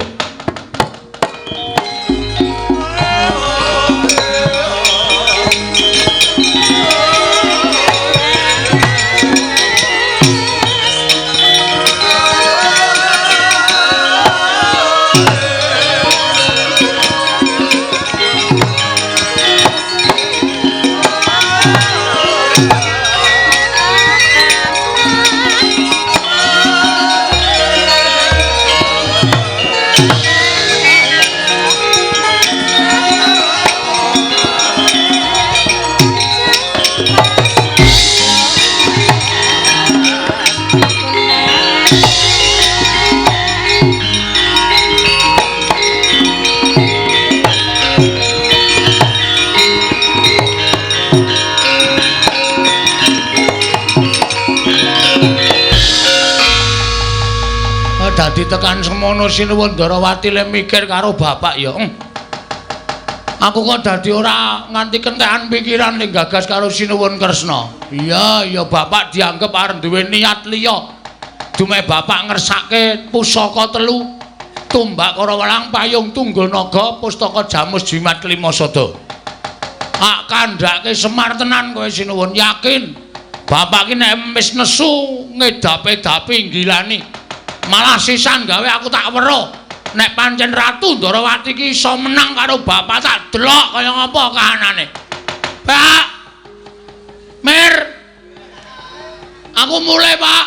Dadi tekan semono Sinuwun Ndarawati le mikir karo bapak ya. Aku kok dadi ora nganti kentekan pikiran ning gagas karo Sinuwun Kresna. Iya, ya bapak dianggep arep duwe niat liya. Dumeh bapak ngersake pusaka telu, tumbak Karawelang, payung tunggul naga, pustaka jamus jimat kelima sada. Ak kandhake Semar tenan kowe Sinuwun, yakin. Bapak ki nek wis nesu ngedape-dapi nggilani. Malah sisan gawe aku tak weruh. Nek pancen Ratu Ndarawati ki iso menang karo bapak tak delok kaya ngapa kahanane. Pak. Mir. Aku mulai, Pak.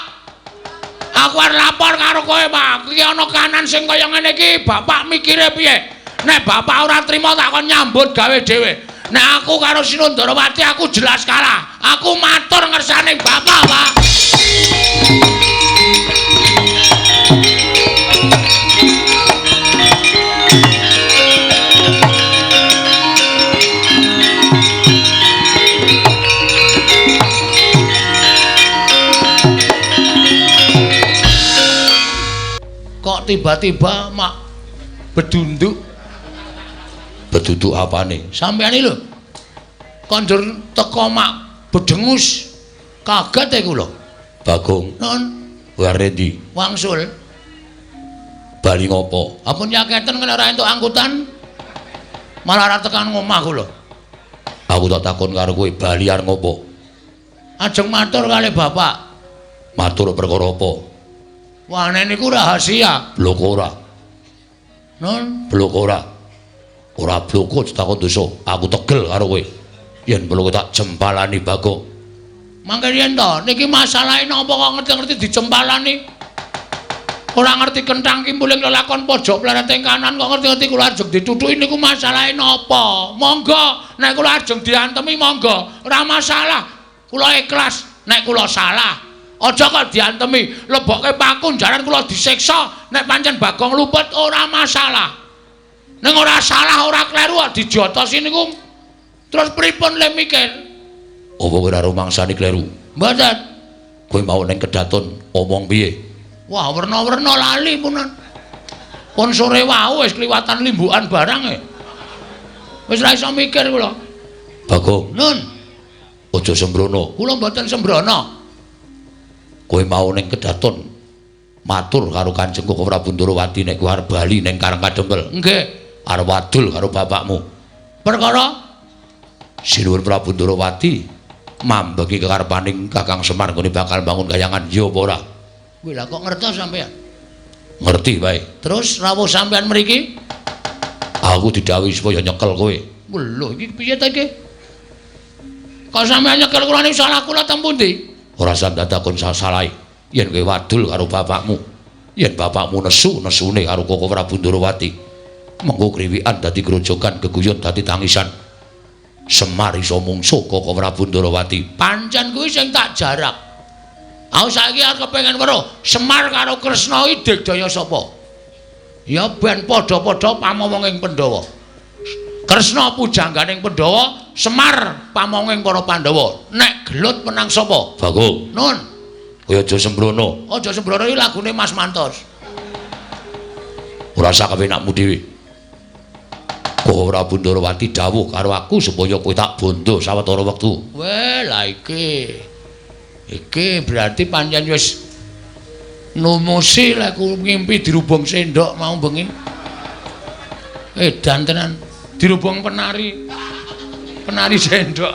Aku arep lapor karo kowe, Pak. Iki ana kahanan sing kaya ngene iki, bapak mikire piye? Nek bapak ora trima tak kon nyambut gawe dhewe. Nek aku karo Sinuwun Ndarawati aku jelas kalah. Aku matur ngersane bapak, Pak. Kok tiba-tiba mak bedunduk? Bedunduk apane? Sampeyan iki lho. Kondur teko mak bedengus. Kaget e kula. Bagong. Nun, kowe arep ndi? Wangsul. Bali ngopo? Ampun yaketen kena ora entuk angkutan. Malah ora tekan ngomah kula. Aku tak takon karo kowe, bali arep ngopo? Ajeng matur kali bapak. Matur perkara apa? Wah, niku rahasia. Blok ora. Nun, blok ora. Ora bloko takon dosa. Aku tegel karo kowe. Yen perlu tak jempalani Bagong. Mangke yen to, niki masalahe napa kok ngerti-ngerti dijempalani? Ora ngerti kenthang kimpuling lelakon pojok pleret ing kanan kok ngerti-ngerti kula ajeng ditutuki niku masalahe napa? Monggo, nek kula ajeng diantemi monggo, ora masalah. Kula ikhlas nek kula salah. Aja kok diantemi, lebokke paku jaran kula disiksa, nek pancen Bagong luput ora masalah. Ning ora salah ora kleru kok dijotosi niku terus pripun le mikir? Apa kowe ora rumangsani kleru? Mboten. Kowe mau ning kedaton omong piye? Wah, werna-werna lali punan. Pun sore wau wis kliwatan limbukan barang e. Wis ra iso mikir kula. Bagong. Nun. Aja sembrono. Kula mboten sembrono. Kowe mau ning kedaton matur karo Kanjeng Koko Prabu Ndarawati nek kowe arep bali ning Karang Kadempel. Nggih. Arep wadul karo bapakmu. Perkara Sinuwun Prabu Ndarawati mambeki kekarepaning Kakang Semar nggone bakal bangun kayangan ya apa ora? Kuwi lha kok ngertos sampean? Ngerti wae. Terus rawuh sampean mriki? Aku didhawuhi supaya nyekel kowe. Lho iki piye ta iki? Kok sampean nyekel kula niku salah kula teng pundi? Ora sampeyan takon salahe. Yen kowe wadul karo bapakmu, yen bapakmu nesu nesune karo Koko Prabu Ndarawati, mengko kriwikan dadi grojogan, geguyon dadi tangisan. Semar iso mungsuh Koko Prabu Ndarawati. Pancen kuwi sing tak jarak. Aku saiki arep kepengin weruh Semar karo Kresna iki digdaya sapa? Ya ben padha-padha pamomonging Pandhawa. Kresna pujangganing Pandhawa, Semar pamonging para Pandhawa. Nek gelut menang sapa? Bagong. Nun. Kowe aja sembrono. Aja sembrono iki lagune Mas Mantos. Ora sak kepenakmu dhewe. Koko Prabu Ndarawati dawuh karo aku supaya kowe tak bondo sawetara wektu. Weh, lah iki. Iki berarti pancen wis numusi lek ku ngimpi dirubung sendok mau bengi. Edan tenan. Dirubung penari. Penari sendok.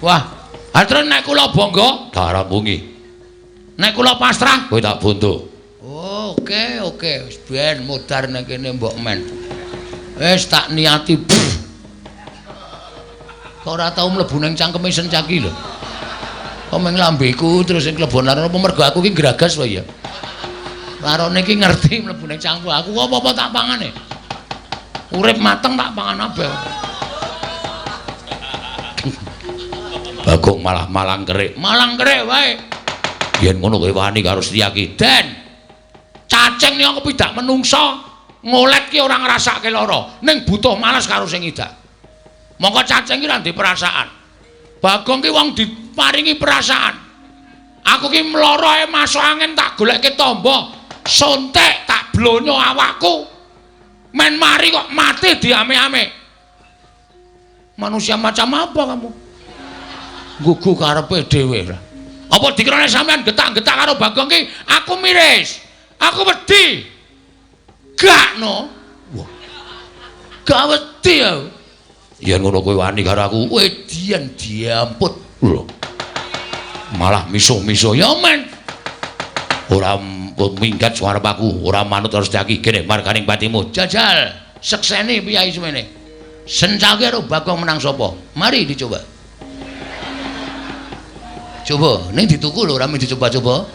Wah, ha terus nek kula bangga tak rampungi. Nek kula pasrah kowe tak bondo. Oh, oke, oke, wis ben mudhar nek kene mbok men. Wis tak niati. Kok ora tau mlebu ning cangkeme Sencaki lho. Kok meng lambeku terus sing klebon laron apa mergo aku ki gragas wae ya. Larone ki ngerti mlebu ning cangkem aku kok apa-apa tak pangane. Urip mateng tak pangan abeh. Bagong malah malang kerik. Malang kerik wae. Yen ngono kowe wani karo Setyaki. Den. Cacing niku kepidak menungsa, ngolet ki ora ngrasake lara, ning butuh males karo sing idak. Mongko cacing ki ora ndek perasaan. Bagong ki wong diparingi perasaan. Aku ki mloro ae masuk angin tak golekke tamba. Sontek tak blonyo awakku. Men mari kok mati diame-ame. Manusia macam apa kamu? Gugu karepe dhewe. Apa dikirane sampean getak-getak karo Bagong ki aku miris. Aku wedi. Gak no. Wah. Gak wedi aku. Yen ngono kowe wani karo aku, wedian diamput. Lho. Malah misuh-misuh ya men. Ora minggat suarep aku, ora manut karo Setyaki. Kene marganing patimu. Jajal, sekseni piyai semene. Sencake karo Bagong menang sapa? Mari dicoba. Coba, ning dituku lho, ora dicoba-coba.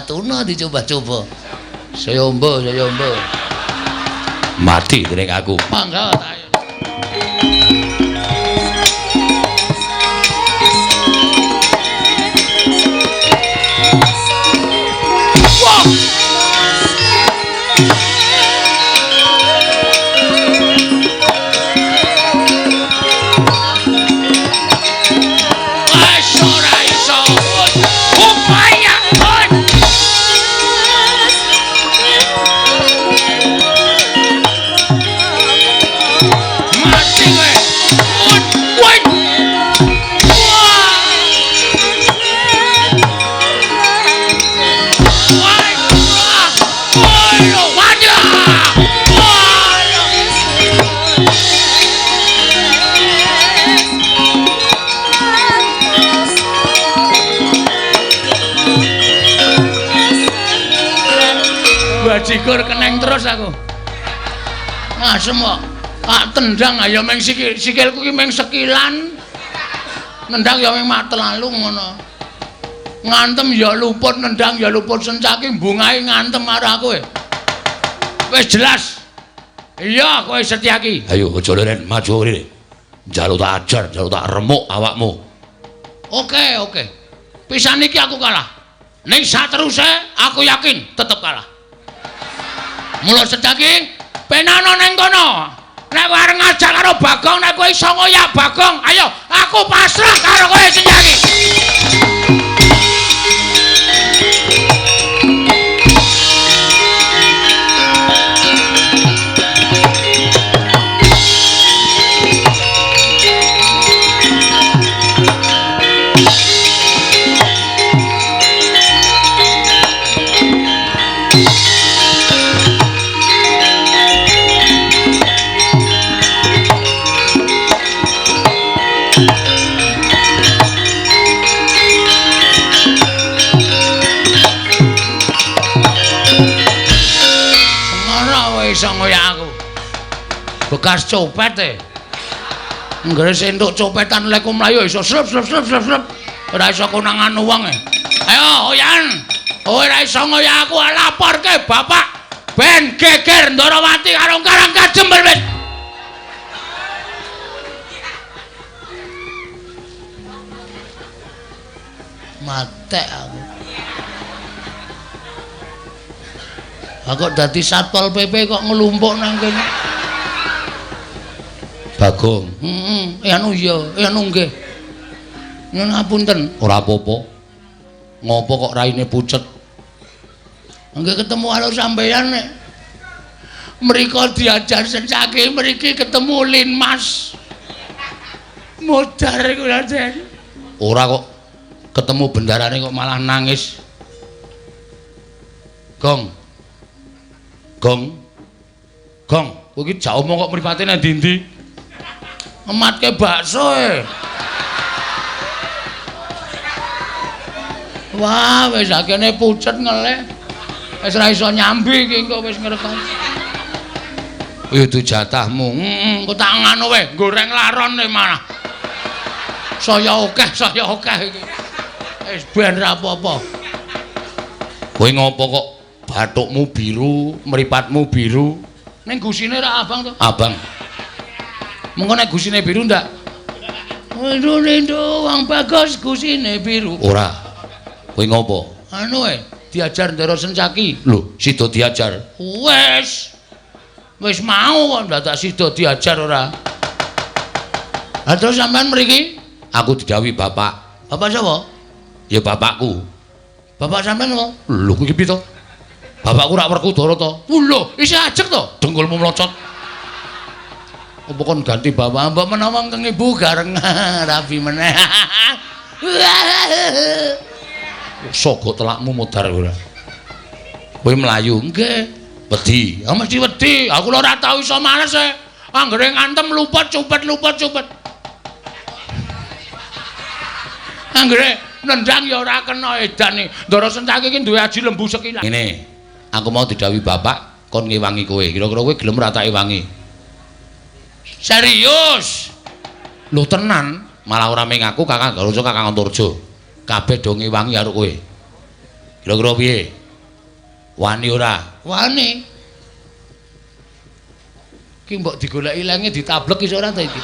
Tuna dicoba-coba. Saya ombo, saya ombo. Mati dening aku. Mangga ayo. Wah! Bajigur keneng terus aku. Asem kok. Tak tendang ya meng sikil, sikilku ki meng sekilan. Nendang ya meng matelalu ngono. Ngantem ya luput, nendang ya luput, Sencaki mbungahe ngantem karo aku. Wis jelas. Iya, kowe Setyaki. Ayo aja leren, maju rene. Njaluk tak ajar, njaluk tak remuk awakmu. Oke, oke. Pisan iki aku kalah. Ning sateruse aku yakin tetep kalah. Mula Setyaki penano ning kono. Nek kowe arep ngajak karo Bagong, nek kowe iso ngoyak Bagong, ayo aku pasrah karo kowe Setyaki. Bekas copet e. Nggere entuk copetan lek mlayu iso slep slep slep slep slep. Ora iso konangan wong e. Ayo oyan. Kowe ora iso ngoyak aku, laporke bapak ben geger Ndorowati karo Karang Kajember wis. Matek aku. Aku dadi Satpol PP kok nglumpuk nang kene. Bagong. Heeh, anu iya, anu nggih. Nyuwun ngapunten. Ora apa-apa. Ngopo kok raine pucet? Nggih ketemu karo sampeyan nek mriko diajar Sencaki, mriki ketemu Linmas. Modar iku Raden. Ora kok ketemu bendarane kok malah nangis. Gong. Gong. Gong, kowe iki jak omong kok mripate nang ndi-ndi? Ngematke bakso e. Wah, wis akene pucet ngelih. Wis ora iso nyambi iki engko wis ngrekam. Itu jatahmu. Heeh, engko tak nganu wae, goreng laron e malah. Saya akeh iki. Wis ben ra apa-apa. Kowe ngopo kok bathukmu biru, mripatmu biru? Ning gusine ra abang to? Abang. Mengko nek gusine biru ndak? Rindu wong bagus gusine biru. Ora. Kowe ngopo? Anu e, diajar Ndara Sencaki. Lho, sida diajar. Wis. Wis mau kok ndadak sida diajar ora. Ha terus sampean mriki? Aku didhawuhi bapak. Bapak sapa? Ya bapakku. Bapak sampean apa? Lho, kuwi piye to? Bapakku rak Werkudara to. Lho, isih ajeg to? Dengkulmu mlocot. Apa kon ganti bapak? Mbok menawa keng ibu gareng rabi meneh. Sogok telakmu modar ora. Kowe mlayu? Nggih. Wedi. Ah mesti wedi. Aku lho ora tau iso males e. Anggere ngantem luput cupet luput cupet. Anggere nendang ya ora kena edan. Ndara Sencaki iki duwe aji lembu sekilan. Ngene. Aku mau didhawuhi bapak kon ngewangi kowe. Kira-kira kowe gelem ora tak ewangi? Serius? Lho tenan, malah ora ming aku Kakang Garuca Kakang Antarja. Kabeh do ngewangi karo kowe. Kira-kira piye? Wani ora? Wani. Ki mbok digoleki lenge ditablek iso ora ta iki?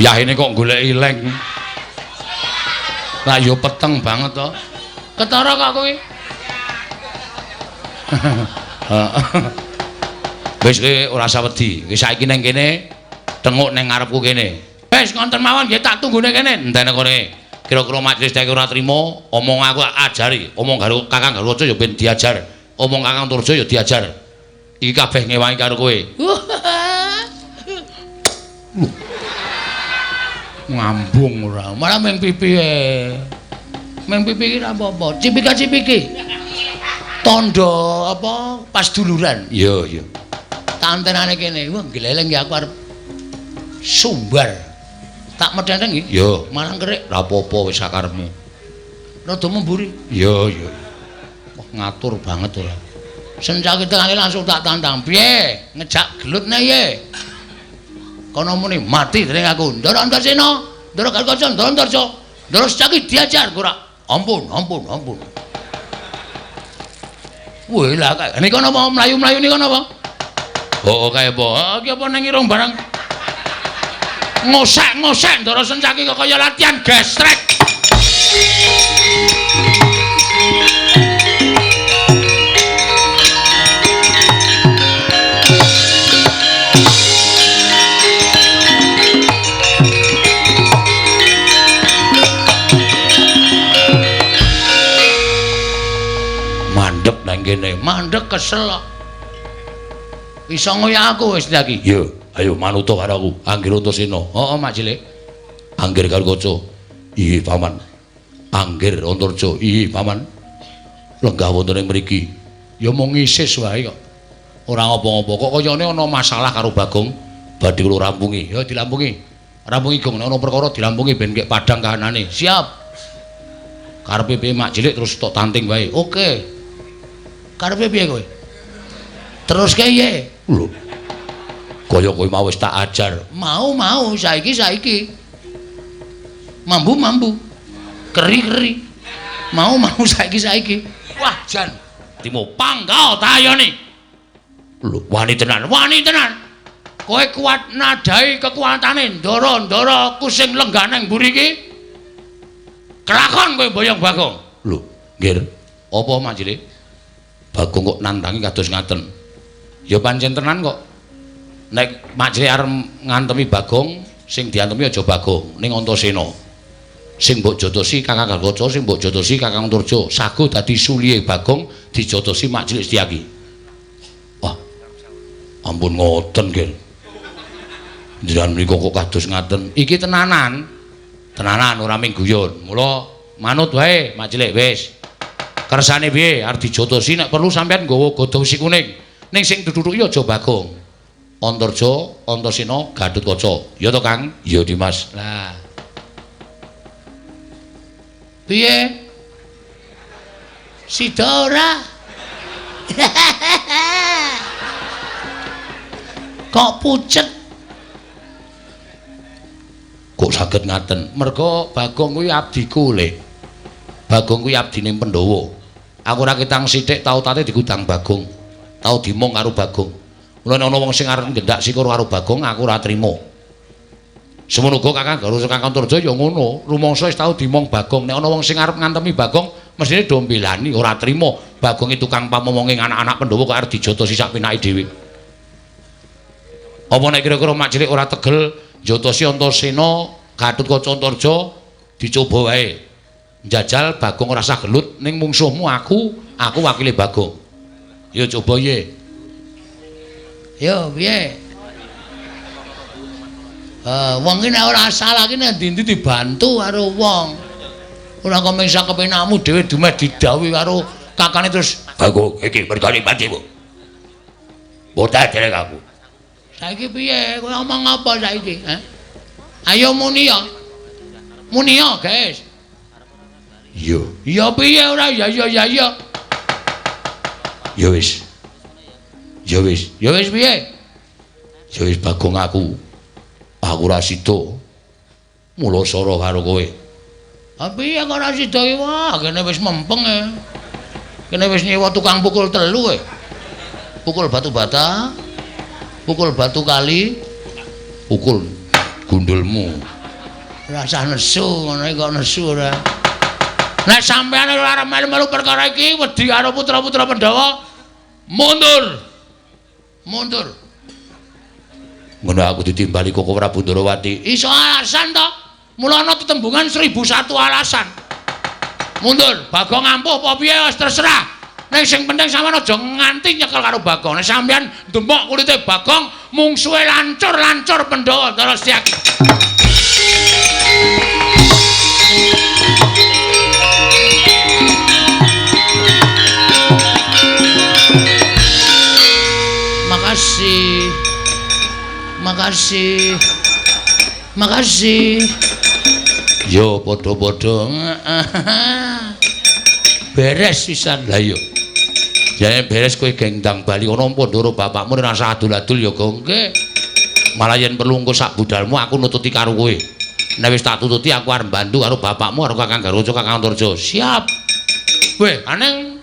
Ya ini kok goleki leng. Lah yo peteng banget to. Ketara kok kowe? Wis kowe ora usah wedi. Wis saiki ning kene tenguk ning ngarepku kene. Wis ngonten mawon nggih tak tunggune kene. Entene kene. Kira-kira majelis nek ora trimo, omong aku ajari, omong karo Kakang Garuca ya ben diajar, omong Kakang Antarja ya diajar. Iki kabeh ngewangi karo kowe. Ngambung ora, malah ming pipi e. Ming pipi iki ora apa-apa. Cipika-cipiki. Tandha apa pas duluran. Iya, iya. Tantenane kene, wah gleleng ya aku arep sumbar. Tak medhenteng iki? Iya, malah kerik. Ora apa-apa wis sakarepmu. Rada memburi. Iya, iya. Wah, ngatur banget ora. Sencaki tengane langsung tak tantang. Piye? Ngejak gelut ne ye? Kono muni mati dening aku. Ndara Antarsena, Ndara Garukaca, Ndara Antarja. Ndara Sencaki diajar ora. Ampun, ampun, ampun. Wih lah kae. Niku napa mlayu-mlayu niku napa? Oh, kae apa? Iki apa ning irung barang? Ngosek-ngosek Ndara Sencaki kok kaya latihan gestrek. Mandek nang kene, mandek kesel kok. Iso ngoyak aku wis iki. Iya. Ayo manuta karo aku, Anggir Antasena. Heeh, Mak Cilik. Anggir Garukaca. Iya, Paman. Anggir Antarja. Iya, Paman. Lenggah wonten ing mriki. Ya mung ngisis wae kok. Ora ngapa-ngapa. Kok kayane ana masalah karo Bagong. Badhe kula rampungi. Ya dilampungi. Rampungi Gong, nek ana perkara dilampungi ben kek padhang kahanane. Siap. Karepe piye Mak Cilik terus tok tanting wae. Oke. Karepe piye kowe? Terus piye? Lho. Kaya kowe mau wis tak ajar. Mau-mau saiki-saiki. Mambu-mambu. Keri-keri. Mau-mau saiki-saiki. Wah, jan. Timo panggao tayone. Lho, wani tenan, wani tenan. Kowe kuat nadai kekuatane ndara-ndara aku sing lenggah nang mburi iki. Kelakon kowe boyong Bagong. Lho, nggih. Apa Mak Cilik? Bagong kok nantangi kados ngaten. Ya pancen tenan kok. Nek Mak Cilik arep ngantemi Bagong, sing diantemi aja Bagong, ning Antasena. Sing mbok jotosi Kakang Garukaca, sing mbok jotosi Kakang Antarja, sago dadi sulihe Bagong dijotosi Mak Cilik Setyaki. Wah. Ampun ngoten, nggih. Njenengan mriku kok kados ngaten. Iki tenanan. Tenanan ora ming guyon. Mula manut wae Mak Cilik wis. Kersane piye arep dijotosi nek perlu sampean nggawa godhong wesi kuning. Ning sing dudhuki aja Bagong. Antarja, Antasena, Gatotkaca. Ya to, Kang? Iya, Dimas. Lah. Piye? Sida ora? Kok pucet? Kok saged ngaten? Merga Bagong kuwi abdiku, Le. Bagong kuwi abdine Pandhawa. Aku ora ketang sithik tau tate digudang Bagong. Tau dimong karo Bagong. Mula nek ana wong sing arep ngendak sikur karo Bagong, aku ora trima. Semono uga Kakang Garuda Kakang Antarja ya ngono, rumangsa wis tau dimong Bagong. Nek ana wong sing arep ngantemi Bagong, mesthine do mbelani, ora trima. Bagong iki tukang pamomonge anak-anak Pandhawa kok arep dijotosi sak penake dhewe. Apa nek kira-kira Mak Cilik ora tegel njotosi Antasena, Gatotkaca Antarja dicoba wae. Njajal Bagong ora usah gelut ning mungsuhmu aku, aku wakile Bagong. Ya coba ye. Yo piye? Wong iki nek ora salah iki nek ndi-ndi dibantu karo wong. Ora kok mung sak kepenakmu dhewe dumeh didhawuhi karo kakane terus Bagong iki mergane patimu. Botak derek aku. Saiki piye? Kowe ngomong apa saiki, ha? Ayo muni ya. Muni ya, guys. Iya. Ya piye ora? Ya ya ya ya. Ya wis. Ya wis. Ya wis piye? Ya wis Bagong aku. Aku ora sida. Mula sara karo kowe. Ha piye kok ora sida iki? Wah, kene wis mempeng e. Kene wis nyewa tukang pukul telu kowe. Pukul batu bata, pukul batu kali, pukul gundulmu. Ora usah nesu, ngono iki kok nesu ora. Nek sampeyan ora arep melu-melu perkara iki wedi karo putra-putra Pandhawa, mundur. Mundur. Ngono aku ditimbali Koko Prabu Ndorowati. Iso alasan to? Mula ana tetembungan 1001 alasan. Mundur, Bagong ampuh apa piye wis terserah. Ning sing penting sampeyan aja nganti nyekel karo Bagong. Nek sampeyan ndemok kulite Bagong, mungsuhe lancur-lancur Pandhawa Ndara Setyaki. Makasih. Makasih. Makasih. Yo padha-padha. Beres pisan. Lah iya. Jane beres kowe gendang bali ana Pandhara bapakmu ora usah adul-adul ya Gong. Nggih. Malah yen perlu engko sak budalmu aku nututi karo kowe. Nek wis tak tututi aku arep mbantu karo bapakmu karo Kakang Garuca Kakang Antarja. Siap. Weh, aneng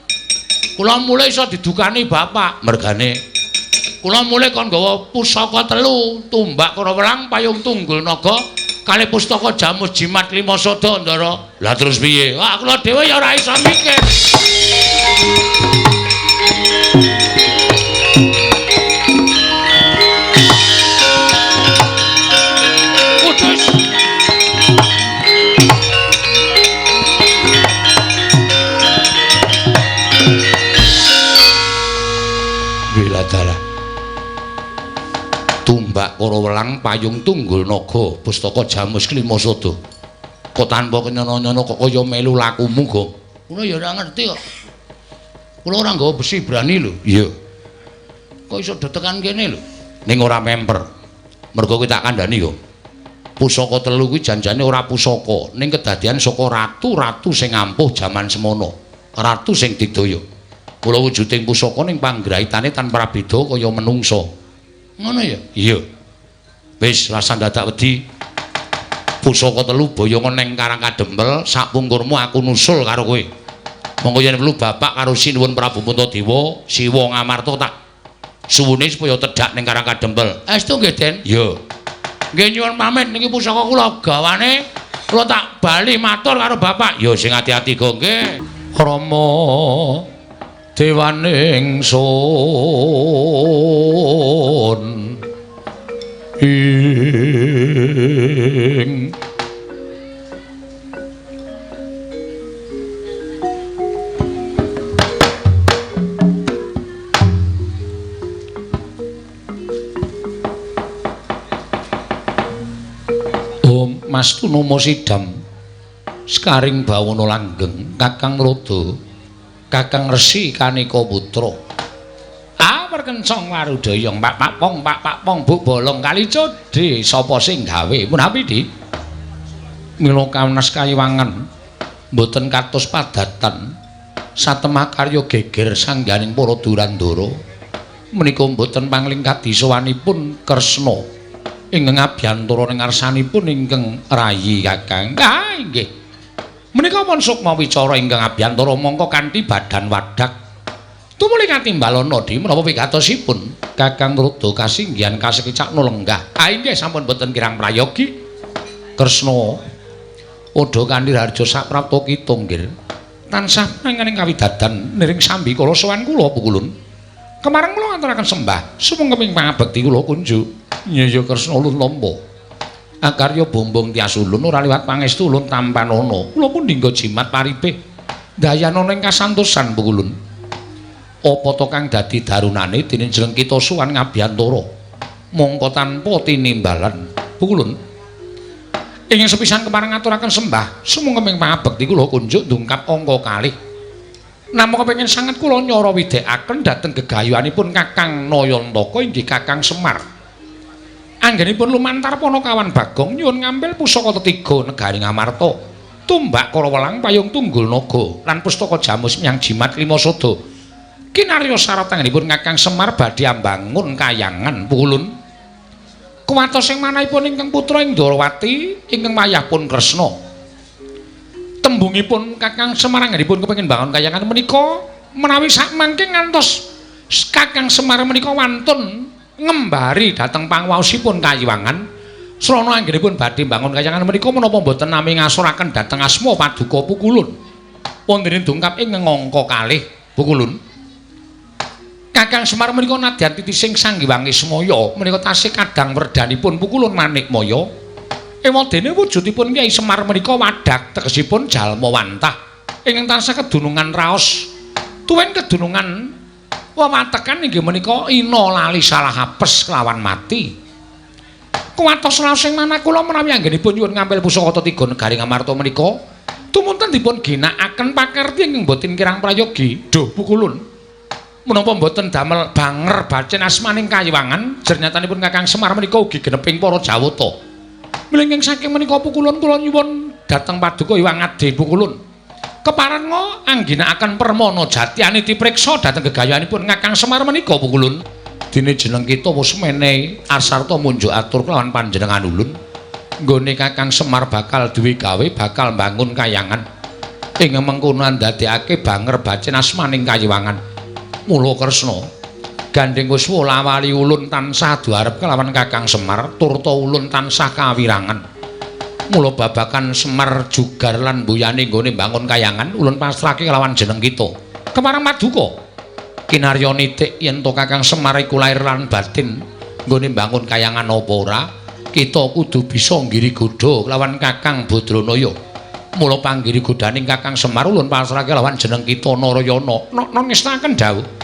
kula mulih iso didukani bapak. Mergane kula mulih kon nggawa pusaka telu, tumbak Karawelang, payung tunggul naga, kalih pustaka jamus jimat lima sada, Ndara. Lah terus piye? Wah, kula dhewe ya ora iso mikir. Kudus. Wiladara. Tumbak Karawelang, payung tunggul naga, pustaka jamus klima sada. Kok tanpa kenyono-nyono kok kaya melu lakumu, Gong? Kula ya ora ngerti kok. Kula ora nggawa besi berani lho. Iya. Kok iso detekan kene lho? Ning ora memper. Mergo kowe tak kandhani, Gong. Pusaka telu kuwi janjane ora pusaka, ning kedadian saka ratu-ratu sing ampuh jaman semono. Ratu sing digdaya. Kula wujuding pusaka ning panggraitane tanpa prabeda kaya menungsa. Ngono ya? Iya. Wis rasah dadak wedi. Pusaka telu boyongan ning Karang Kadempel, sakpungkurmu aku nusul karo kowe. Monggo yen perlu bapak karo Sinuwun Prabu Puntadewa, Siwa Ngamarta tak suwune supaya tedhak ning Karang Kadempel. Estu nggih, Den? Iya. Nggih nyuwun pamit niki pusaka kula gawane, kula tak bali matur karo bapak. Ya sing ati-ati go nggih. Rama dewaning sun ing Om Mas Tunomo Sidam Sekaring bawana langgeng Kakang Rodo Kakang Resi Kanika Putra. Ah perkencong warudayang pak pak pong pak pak pong buk bolong kali codhe sapa sing gawe menawi di mila kawenas kayiwangan mboten katos padatan satemah karya geger sangganing para durandara menika mboten panglingkadi sowanipun Kresna ingkang abiyantara ing ngarsanipun ingkang rayi Kakang. Ah inggih. Menika pun sukma wicara ingkang abiyantara mongko kanthi badan wadak. Tumuli katimbalana di menapa wigatosipun Kakang Rada kasinggihan kasekicakna lenggah. Ah inggih sampun boten kirang prayogi. Kresna Odha kanthi raharja saprapta kita nggih. Tansah manganing kawidadan niring sambikala sowan kula pukulun. Kemareng kula ngaturaken sembah sumangga pangabekti kula kunjuk. Nyaya Kresna ulun nampa. Akarya bombong tias ulun ora liwat pangestu ulun tampanana. Kula pun dinggo jimat paripe. Dayanana ing kasantosan pukulun. Apa to kang dadi darunane dene jeneng kita suwan ngabiyantara. Mongko tanpa tinimbalan pukulun. Ing sepisan kepareng ngaturaken sembah sumangga pangabekti kula kunjuk ndungkap angka kalih. Namung kepengin sanget kula nyara widhekaken dhateng gegayuhanipun Kakang Nayantaka inggih Kakang Semar. Anggenipun lumantar Panakawan Bagong nyuwun ngambil pusaka tetiga negari Ngamarta, tumbak Karawelang payung tunggul naga lan pustaka jamus miang jimat lima sada. Kinarya syarat anggenipun Kakang Semar badhe ambangun kayangan pukulun. Kuwatos ing manahipun ingkang putra ing Ndorowati ingkang wayahpun Kresna. Tembungipun Kakang Semar anggenipun kepengin bangun kayangan menika menawi sakmangke ngantos Kakang Semar menika wantun ngembari dhateng pangwaosipun kayiwangan srana anggenipun badhe mbangun kayangan menika menapa mboten nami ngasuraken dhateng asma paduka pukulun. Wonten dongkap ing angka kalih pukulun. Kakang Semar menika nadyan titising Sang Hyang Ismaya menika tasih kadang werdanipun pukulun Manikmaya. Ewadene wujudipun Kyai Semar menika wadak tegesipun jalma wantah ingkang tansah kedunungan raos. Tuwin kedunungan wewatekan inggih menika ina lali salah apes kelawan mati. Kuwatos raos ing manah kula menawi anggenipun nyuwun ngampil pusaka tetiga negari Ngamarta menika tumunten dipun ginakaken pakarti ingkang boten kirang prayogi. Duh pukulun. Menapa mboten damel banger bacin asmaning kayiwangan jernyatanipun Kakang Semar menika ugi geneping para Jawata. Mlengking saking menika pukulun kula nyuwun dhateng paduka Hyang Adi pukulun. Keparenga angginakaken permana jati aniti priksa dhateng gegayuhanipun Kakang Semar menika pukulun. Dene jeneng kita wis menehi asarta munjuk atur kelawan panjenengan ulun. Nggone Kakang Semar bakal duwe gawe bakal mbangun kayangan. Ing mengkono ndadekake banger bacin asmaning kayiwangan. Mula Kresna gandeng wis wolawali ulun tansah adu arep kelawan Kakang Semar turta ulun tansah kawirangan. Mula babakan Semar jugar lan mbuyane nggone mbangun kayangan ulun pasrahke kelawan jeneng kita. Kepareng paduka kinarya nitik yen to Kakang Semar iku lair lan batin nggone mbangun kayangan apa ora, kita kudu bisa nggiri godha kelawan Kakang Badranaya. Mula panggiri godhaning Kakang Semar ulun pasrahke kelawan jeneng kita Narayana. Nokno ngestaken dawuh.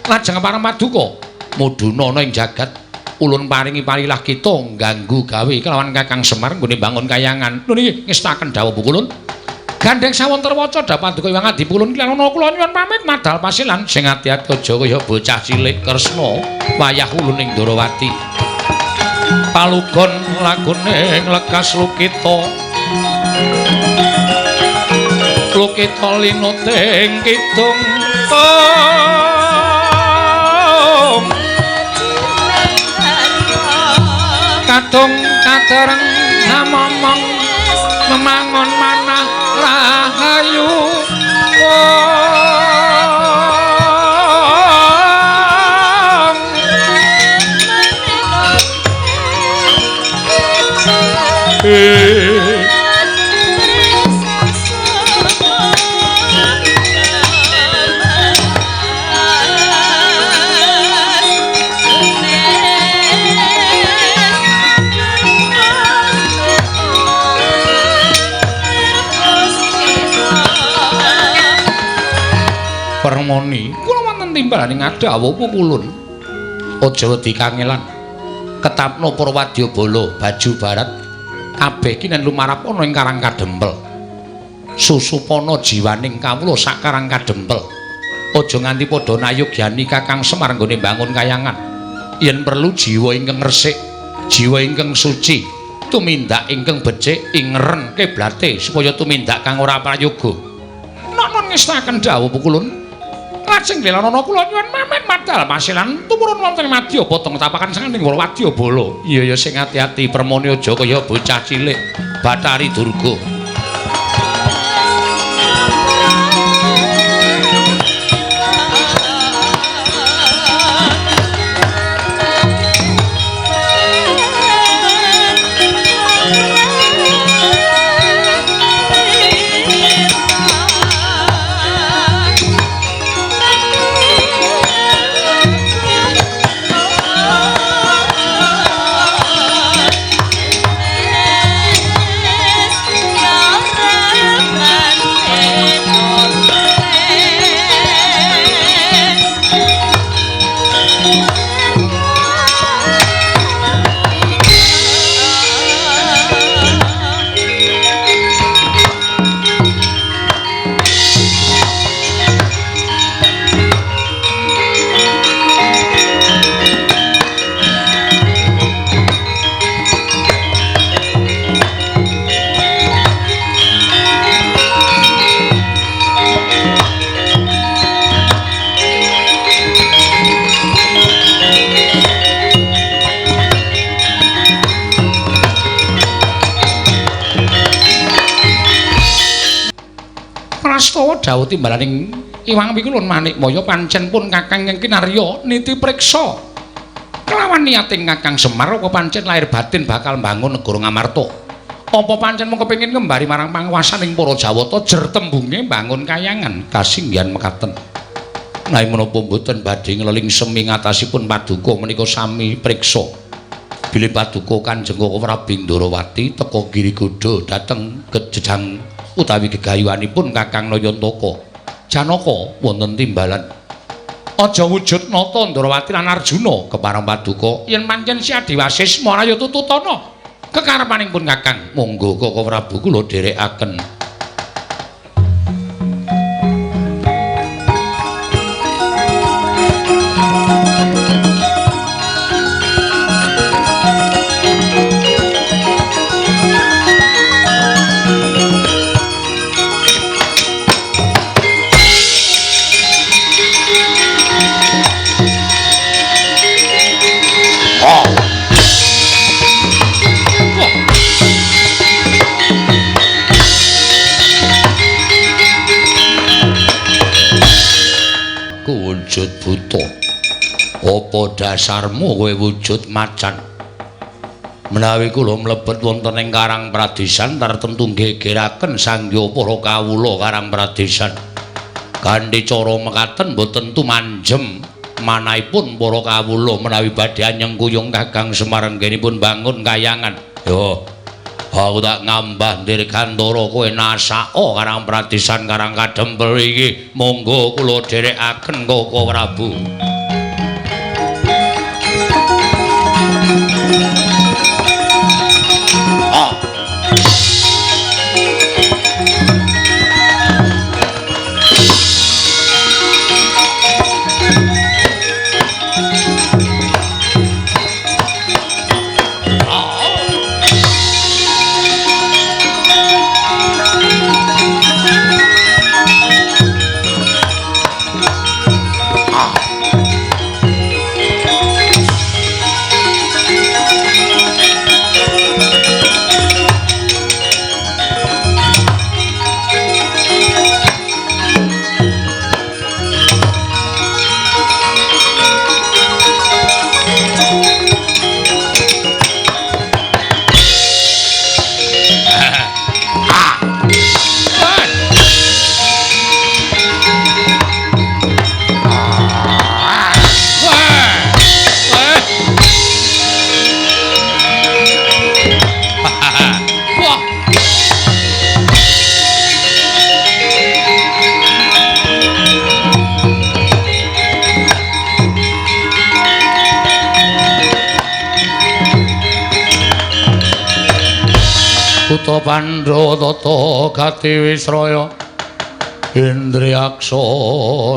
Lajeng pareng paduka mudhuna ana ing jagat ulun paringi parilah kita ngganggu gawe kelawan Kakang Semar nggone bangun kayangan. Lho niki ngestaken dawuh pukulun. Gandeng sawon terwaca dawuh paduka Hyang Adi pulun kilana kula nyuwun pamit madal pasilan sing ati-ati aja kaya bocah cilik Kresna wayah ulun ing Ndorowati. Palugon lagune nglekas lukita. Lukita linuting kidung kadung katereng namomong memangon manah rahayu. Permoni kula wonten timbalane ngadhawuh pukulun. Aja wedi kangelan. Ketapno para wadyabala baju barat kabeh kinen lumarap ana ing Karang Kadempel. Susupana jiwaning kawula sak Karang Kadempel. Aja nganti padha nayogyani Kakang Semar nggone mbangun kayangan. Yen perlu jiwa ingkang resik, jiwa ingkang suci, tumindak ingkang becik ingeren kiblate supaya tumindak kang ora prayoga. Nokno ngestaken dawuh pukulun. Lajeng dilanana kula nyuwun pamit madal pasilan tumurun wonten madya potong tapakan saking wadyabala. Iya ya sing ati-ati Permoni aja kaya bocah cilik Bathari Durga. Prastawa dawuh timbalaning Iwang Wikulun Manikmaya pancen pun Kakang ingkang kinarya niti priksa. Kelawan niating Kakang Semar apa pancen lahir batin bakal mbangun negara Ngamarta. Apa pancen mung kepengin ngembari marang panguwasaning para Jawata jer tembunge mbangun kayangan kasinggihan mekaten. Nanging menapa mboten badhe ngleling semi ngatasipun paduka menika sami priksa. Bilih paduka Kanjeng Koko Prabu Ndorowati teka Girigoda dhateng kejejang utawi gegayuhanipun Kakang Nayantaka Janaka wonten timbalan. Aja wujud nata Ndrawati lan Arjuna kepareng paduka yen pancen si Adiwasis maraya tututana kekarepaning pun Kakang. Monggo Koko Prabu kula dherekaken. Wujud buta. Apa dasarmu kowe wujud macan? Menawi kula mlebet wonten ing Karang Pradesan tartemtu nggegeraken sangya para kawula Karang Pradesan. Kanthi cara mekaten boten tumanjem manahipun para kawula menawi badhe anyengkuyung Kakang Semar anggenipun bangun kayangan. Yo, aku tak ngambah dirgantara kowe nasaka Karang Pradesan Karang Kadempel iki. Monggo kula dherekaken Koko Prabu. Kutha Pandhawa tata gati wisraya Indriyaksa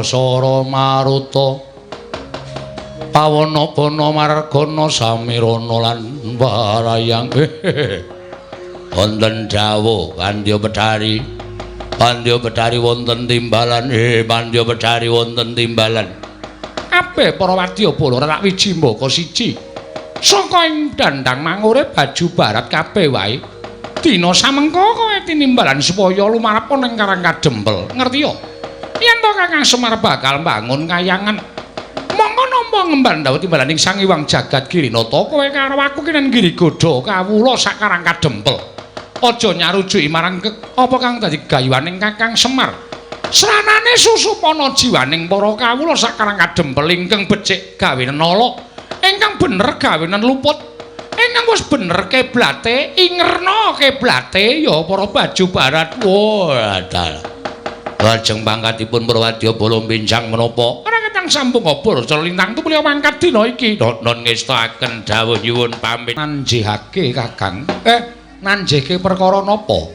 sara maruta pawana bana margana samirana lan warayang. Wonten dawuh Pandya Bedari, Pandya Bedari wonten timbalan, Pandya Bedari wonten timbalan. Kabeh para wadyabala rak wiji mbaka siji. Saka ing dandang mangure baju barat kabeh wae. Dina samengko kowe tinimbalan supaya lumarep ning Karang Kadempel. Ngerti ya? Yen to Kakang Semar bakal mbangun kayangan, mongko nampa ngemban dawuh timbalaning Sang Hyang Jagat Girinata kowe karo aku kinen Girigoda kawula sak Karang Kadempel. Aja nyarujuki marang apa kang dadi gayuhaning Kakang Semar. Sranane susupana jiwaning para kawula sak Karang Kadempel ingkang becik gawe nala, ingkang bener gawe luput. Ingkang wis bener keblate, ingerna keblate ya para baju barat. Wah, dalah. Lajeng pangkatipun para wadyabala mbenjang menapa? Ora ketang Lintang sampun ngobor cara lintang tumuli mangkat dina iki. Non ngestakaken dawuh nyuwun pamit. Nanjihake Kakang. Nanjihke perkara napa?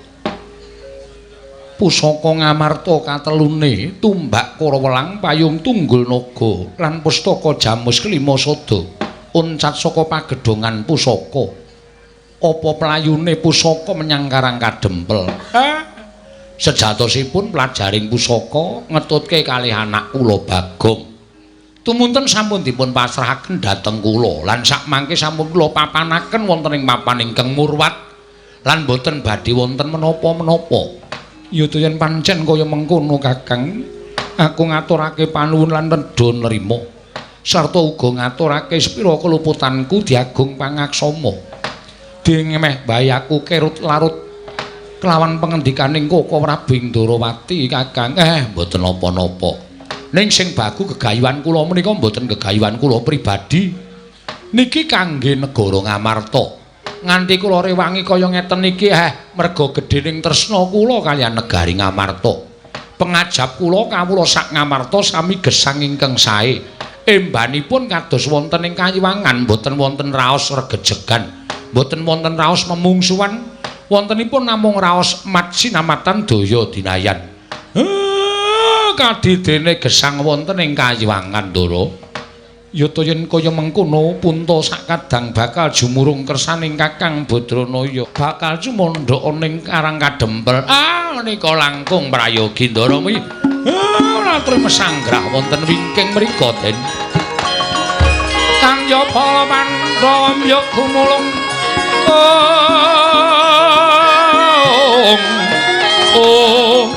Pusaka Ngamarta katelune tumbak Karawelang payung tunggul naga lan pustaka jamus kelima sada uncat saka pagedhongan pusaka. Apa playune pusaka menyang Karang Kadempel? Sejatosipun pelajaring pusaka ngetutke kalih anak kula Bagong. Tumunten sampun dipun pasrahaken dhateng kula lan sakmangke sampun kula papanaken wonten ing papan ingkang murwat lan boten badhe wonten menapa-menapa. Ya yen pancen kaya mengkono Kakang, aku ngaturake panuwun lan nedha nrima. Sarta uga ngaturake sepira keluputanku diagung pangaksama. Dene meh bae aku kerut larut kelawan pengendikaning Koko Prabu Ndorowati Kakang. Mboten napa-napa. Ning sing bagu gegayuhan kula menika mboten gegayuhan kula pribadi. Niki kangge negara Ngamarta. Nganti kula rewangi kaya ngeten iki merga gedhening tresna kula kaliyan negari Ngamarta. Pengajap kula kawula sak Ngamarta sami gesang ingkang sae. Embanipun kados wonten ing kayiwangan, mboten wonten raos regejegan, mboten wonten raos memungsuhan, wontenipun namung raos mat sinamatan daya dinayan. Kadidene gesang wonten ing kayiwangan, Ndara. Ya to yen kaya mengkono punta sakadang bakal jumurung kersaning Kakang Badranaya, bakal cumandha ning Karang Kadempel. Menika langkung prayogi Ndara kuwi. Ora trima sanggrah wonten wingking mriku, Den. Kang ya para Pandhawa ya gumulung. Oh.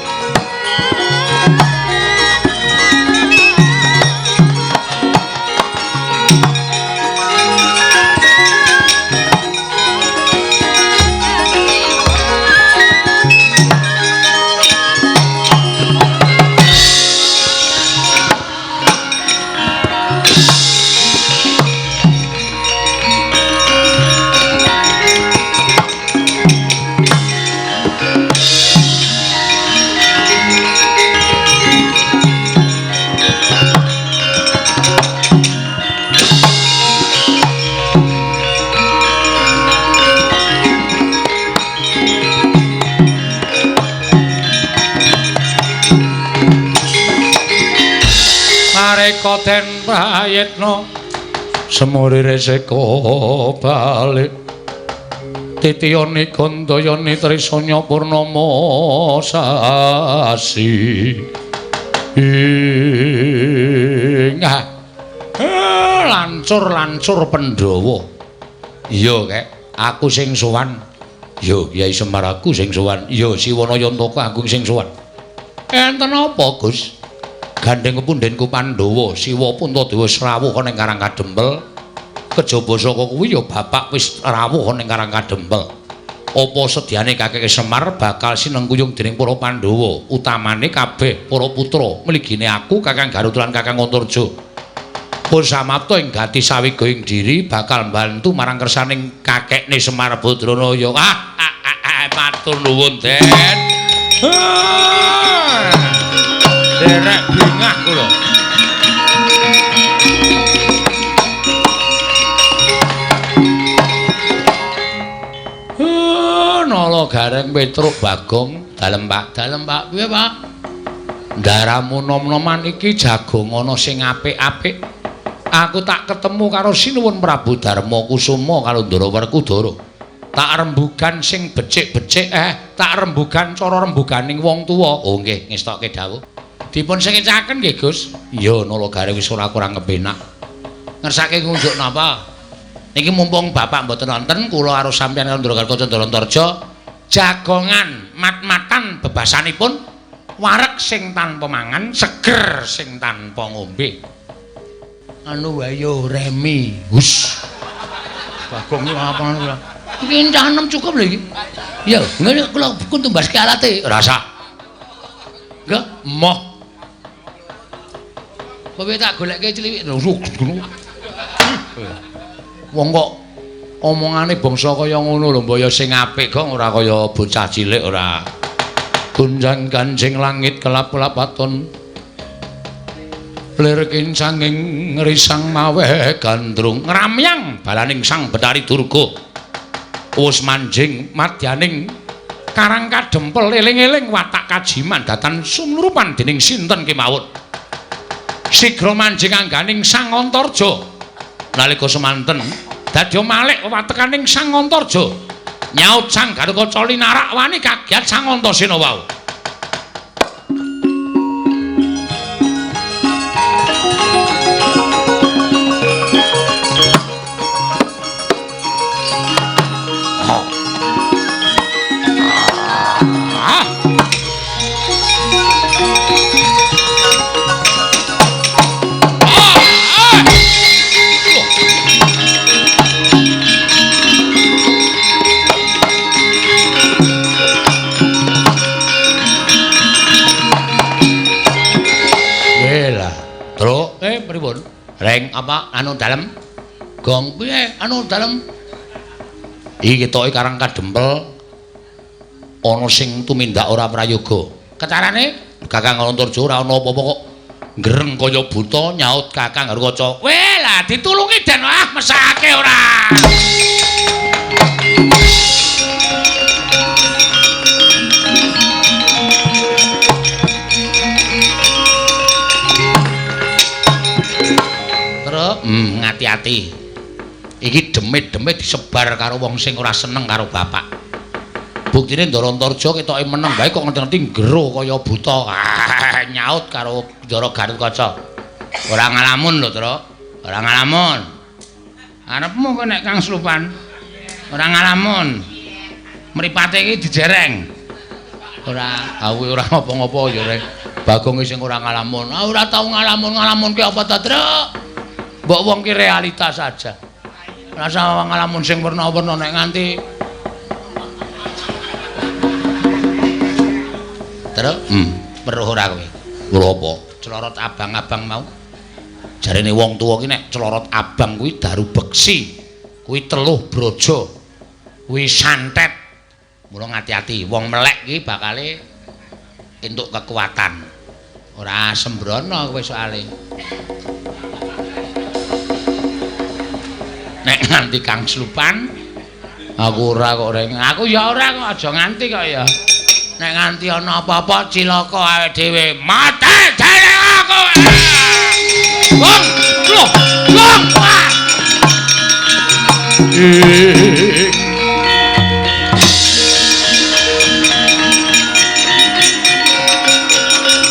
Den prayitna semuri reseka balik titiyane gandayane trisanya purnama sasi ing lancur-lancur Pandhawa. Iya kek, aku sing sowan. Ya Kyai Semar aku sing sowan. Ya Siwana Yantaka aku sing sowan. Enten apa, Gus? Gandeng kepundhenku Pandhawa, Siwa Puntadewa wis rawuh ana ing Karang Kadempel. Kejaba saka kuwi ya bapak wis rawuh ana ing Karang Kadempel. Apa sedyane Kakek Semar bakal sinengkuyung dening para Pandhawa, utamane kabeh para putra mligine aku Kakang Garut lan Kakang Antarja. Pun samapta ing gati sawiga ing diri bakal mbantu marang kersaning kakekne Semar Badranaya. Matur nuwun, Den. Derek bingah kula. Nala Gareng Petruk Bagong, dalem Pak, dalem Pak, piye Pak? Ndaramu nom-noman iki jagongan ana sing apik-apik. Aku tak ketemu karo Sinuwun Prabu Darma Kusuma karo Ndara Werkudara. Tak rembugan sing becik-becik, tak rembugan cara rembuganing wong tuwa. Oh nggih, ngestokke dawuh. Dipun sengecaken nggih, Gus. Iya, Nala Gareng wis ora kurang kepenak. Ngersake ngunjuk napa? Niki mumpung bapak mboten wonten, kula karo sampeyan karo Ndara Kaca Antarja jagongan mat-matan bebasanipun wareg sing tanpa mangan, seger sing tanpa ngombe. Anu wae yo remi. Hus. Bagong iki apa ngono. Iki cah enem cukup lho iki. Ya, ngene kula kun tumbaske alate. Ora usah. Enggak, moh. Kowe tak golekke cliwik. Wong kok omongane bangsa kaya ngono lho, mbok ya sing apik kok ora kaya bocah cilik ora. Gunjang ganjing langit kelap-kelapaton. Lir kincanging ngrisang maweh gandrung ngramyang balaning Sang Bathari Durga. Wus manjing madyaning karang kadempel eling-eling watak kajiman datan sumrupan dening sinten kemawon. Sigra manjing angganing Sang Antarja. Nalika semanten dadya malik wewatekaning Sang Antarja. Nyaut Sang Gathotkaca linarak wani kagiat Sang Antasena wau. Reng apa anu dalem gong piye anu dalem iki ketoke karang kadempel ana sing tumindak ora prayoga. Kecarane Kakang Antarja ora ana apa-apa kok ngreng kaya buta. Nyaut Kakang Gathotkaca, "Weh lah ditulungi den, ah mesake ora." Ngati-ati. Iki demit-demit disebar karo wong sing ora seneng karo bapak. Buktine Ndara Antarja ketoke meneng bae kok ngerti-ngerti ngero kaya buta. Nyaut karo Ndara Gathotkaca. Ora ngalamun lho, Tru. Ora ngalamun. Arepmu kok nek Kang Slupan. Ora ngalamun. Mripate iki dijereng. Ora, aku ora ngopo-ngopo ya rek. Bagong sing ora ngalamun. Ah ora tau ngalamun, ngalamun ki apa ta, Tru? Mbok wong ki realitas saja. Rasa ngalamun sing werna-werna nek nganti terus weruh ora kowe. Weruh apa? Celorot abang-abang mau. Jarene wong tuwa ki nek celorot abang kuwi daru beksi, kuwi teluh brojo, kuwi santet. Mula ngati-ati, wong melek ki bakale entuk kekuatan. Ora sembrono kowe soalé. Nek nganti Kang Slupan aku ora kok reng. Aku ya ora kok, aja nganti kok ya. Nek nganti ana apa-apa cilaka awake dhewe. Mate jare aku. Wong, lho, wong.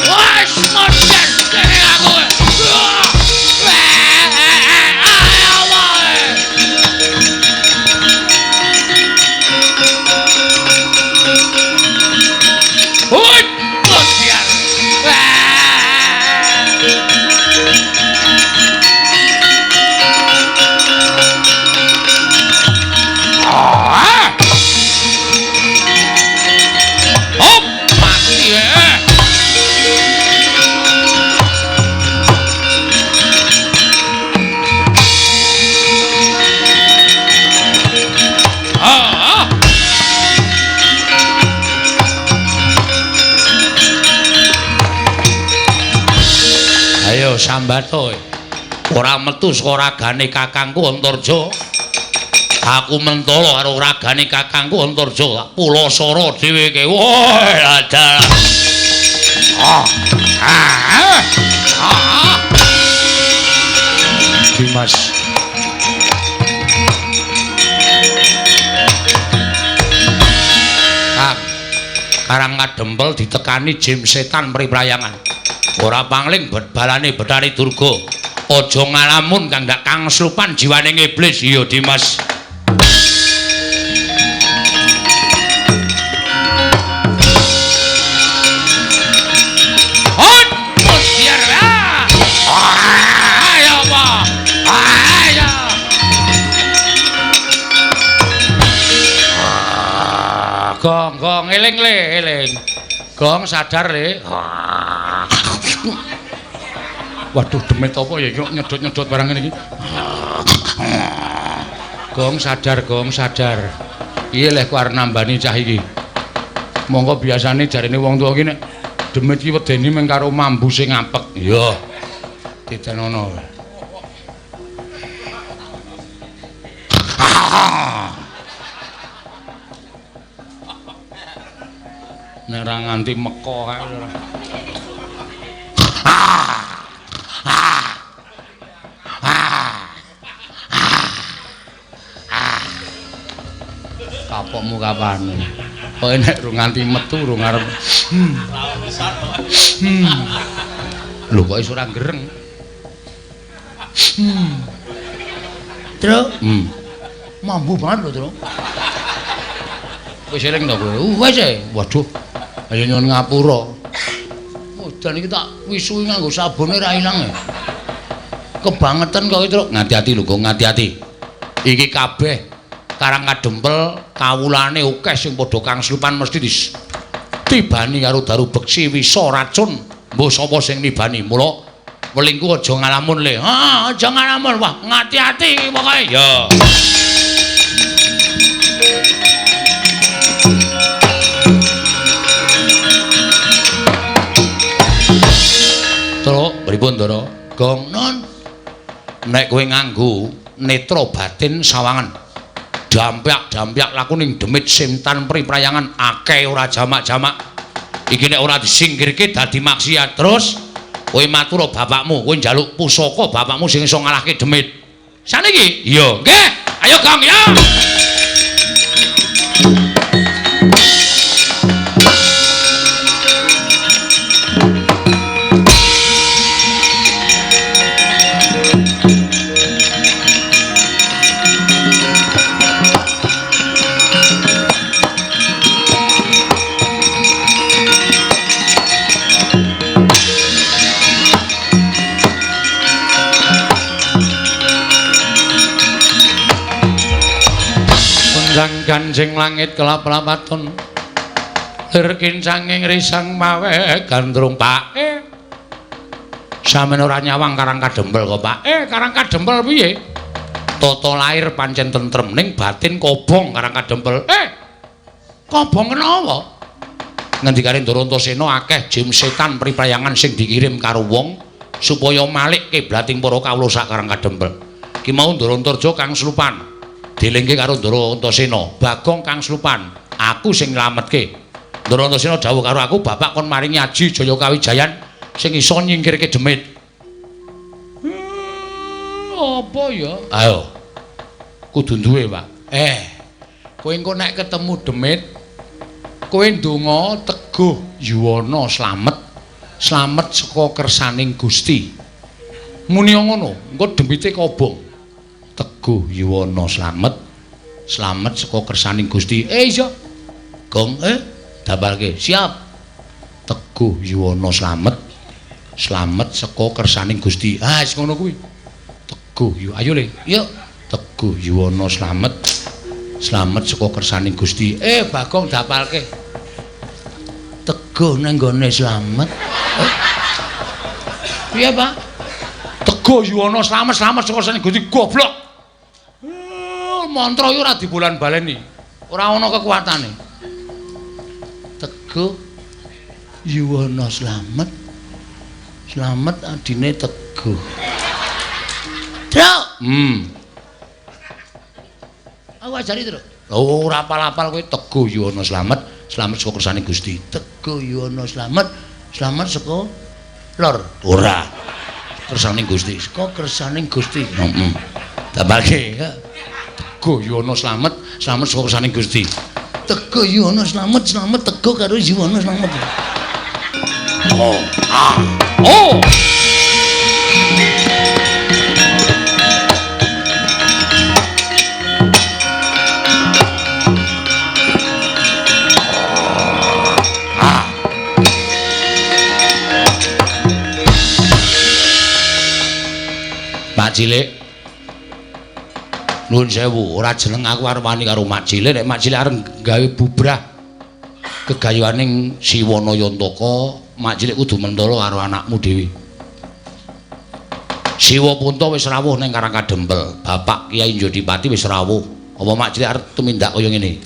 Wes modar jare aku. Ayo sambato. Ora metu saka ragane kakangku Antarja. Aku mentolo karo ragane kakangku Antarja. Pulasara dheweke. Woi, dalah. Dimas. Kang, Karang Kadempel ditekani jim setan priprayangan. Ora pangling balane Bathari Durga. Aja ngalamun kang ndak Kang Slupan jiwane iblis. Iya Dimas. Gong, gong, eling le, eling. Gong sadar le. Waduh, demit apa ya iki kok nyedot-nyedot barang ngene iki. Gong sadar, gong sadar. Piye leh ku arep nambani cah iki? Monggo biasane jarene wong tuwa iki nek demit iki wedeni mung karo mambu sing apek. Iya. Titenono. Nek ora nganti meko kae ora. Kapokmu kapan? Pokoke nek ora nganti metu ora ngarep. Lho kok iso ora gereng? Truk. Mambu banget lho, Truk. Wis eling to kowe? Wis e. Waduh. Ayo nyuwun ngapura. Udan iki tak wisuhi nganggo sabune ra ilang e. Kebangetan kok iki, Truk. Ngati-ati lho, Gong, ngati-ati. Iki kabeh Karang Kadempel kawulane akeh sing padha kangslupan mesti ditibani karo daru beksi wisa racun. Mbuh sapa sing nibani? Mula welingku aja ngalamun le. Ha, aja ngalamun. Wah, ngati-ati iki pokoke. Ya. Truk, pripun, Ndara? Gong, non. Nek kowe nganggo netra batin sawangan. Dampyak-dampyak laku ning demit simtan priprayangan akeh ora jamak-jamak. Iki nek ora disingkirke dadi maksiat. Terus kowe matur bapakmu, kowe njaluk pusaka bapakmu sing iso ngalahke demit. Saniki? Iya, nggih. Ayo Gong ya. Kancing langit kelap-lapatun lir kincanging risang mawe gandrung Pak. Sampeyan ora nyawang Karang Kadempel kok Pak. Karang Kadempel piye? Tata lair pancen tentrem ning batin kobong Karang Kadempel. Kobong kenapa? Ngendikane Ndara Antasena akeh jim setan priprayangan sing dikirim karo wong supaya malik kiblating para kawula sak Karang Kadempel. Ki mau Ndara Antarja kang slupan. Dilingke karo Ndara Antasena, Bagong kang slupan, aku sing nylametke. Ndara Antasena dawuh karo aku, bapak kon maringi aji Jaya Kawijayan sing iso nyingkirke demit. Apa ya? Ayo. Kudu duwe, Pak. Kowe engko nek ketemu demit, kowe ndonga teguh yuwana slamet, slamet saka kersaning Gusti. Muni ngono, engko demite kobong. Teguh yuwana slamet, slamet saka kersaning Gusti. Iya. Gong, dabalke. Siap. Teguh yuwana slamet, slamet saka kersaning Gusti. Ah, wis ngono kuwi. Teguh yu, ayo le. Yuk. Teguh yuwana slamet, slamet saka kersaning Gusti. Bagong dapalke. Teguh nang nggone slamet. Piye, Pak? Teguh yuwana slamet, slamet saka kersaning Gusti. Goblok. Mantra iki ora dibolan-baleni. Ora ana kekuatane. Teguh yuwana slamet, slamet adine teguh. Truk. Aku ajari, Truk. Oh, ora apal-apal kowe. Teguh yuwana slamet, slamet saka kersane Gusti. Teguh yuwana slamet, slamet saka lor. Ora. Kersaning Gusti. Saka kersaning Gusti. Heeh. Tambahke. Teguh yuwana slamet, slamet saka kersaning Gusti. Teguh yuwana slamet, slamet teguh karo yuwana slamet. Oh. Ah. Oh. Mak Cilik. Nuwun sewu, ora jeneng aku arep wani karo Mak Cilik. Nek Mak Cilik arep gawe bubrah gegayuhaning Siwana Yantaka, Mak Cilik kudu mentala karo anakmu dhewe. Siwa Punta wis rawuh ning Karang Kadempel. Bapak Kyai Njodipati wis rawuh. Apa Mak Cilik arep tumindak kaya ngene?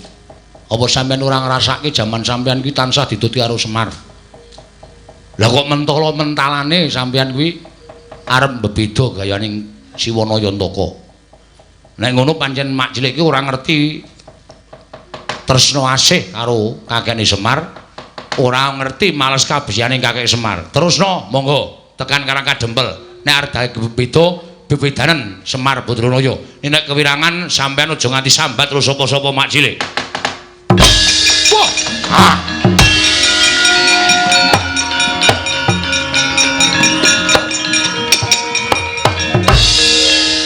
Apa sampeyan ora ngrasake jaman sampeyan kuwi tansah dituti karo Semar? Lah kok mentala-mentalane sampeyan kuwi Arep mbebeda gayaning Siwana Yantaka. Nek ngono pancen mak cilik iki ora ngerti tresna asih karo kakekne Semar, ora ngerti males kabesiyane kakek Semar. Terusno monggo tekan Karang Kadempel. Nek arep beda bebedanen Semar Badranaya. Nek kewirangan sampean aja nganti sambat terus sapa-sapa mak cilik. Wah. Ah.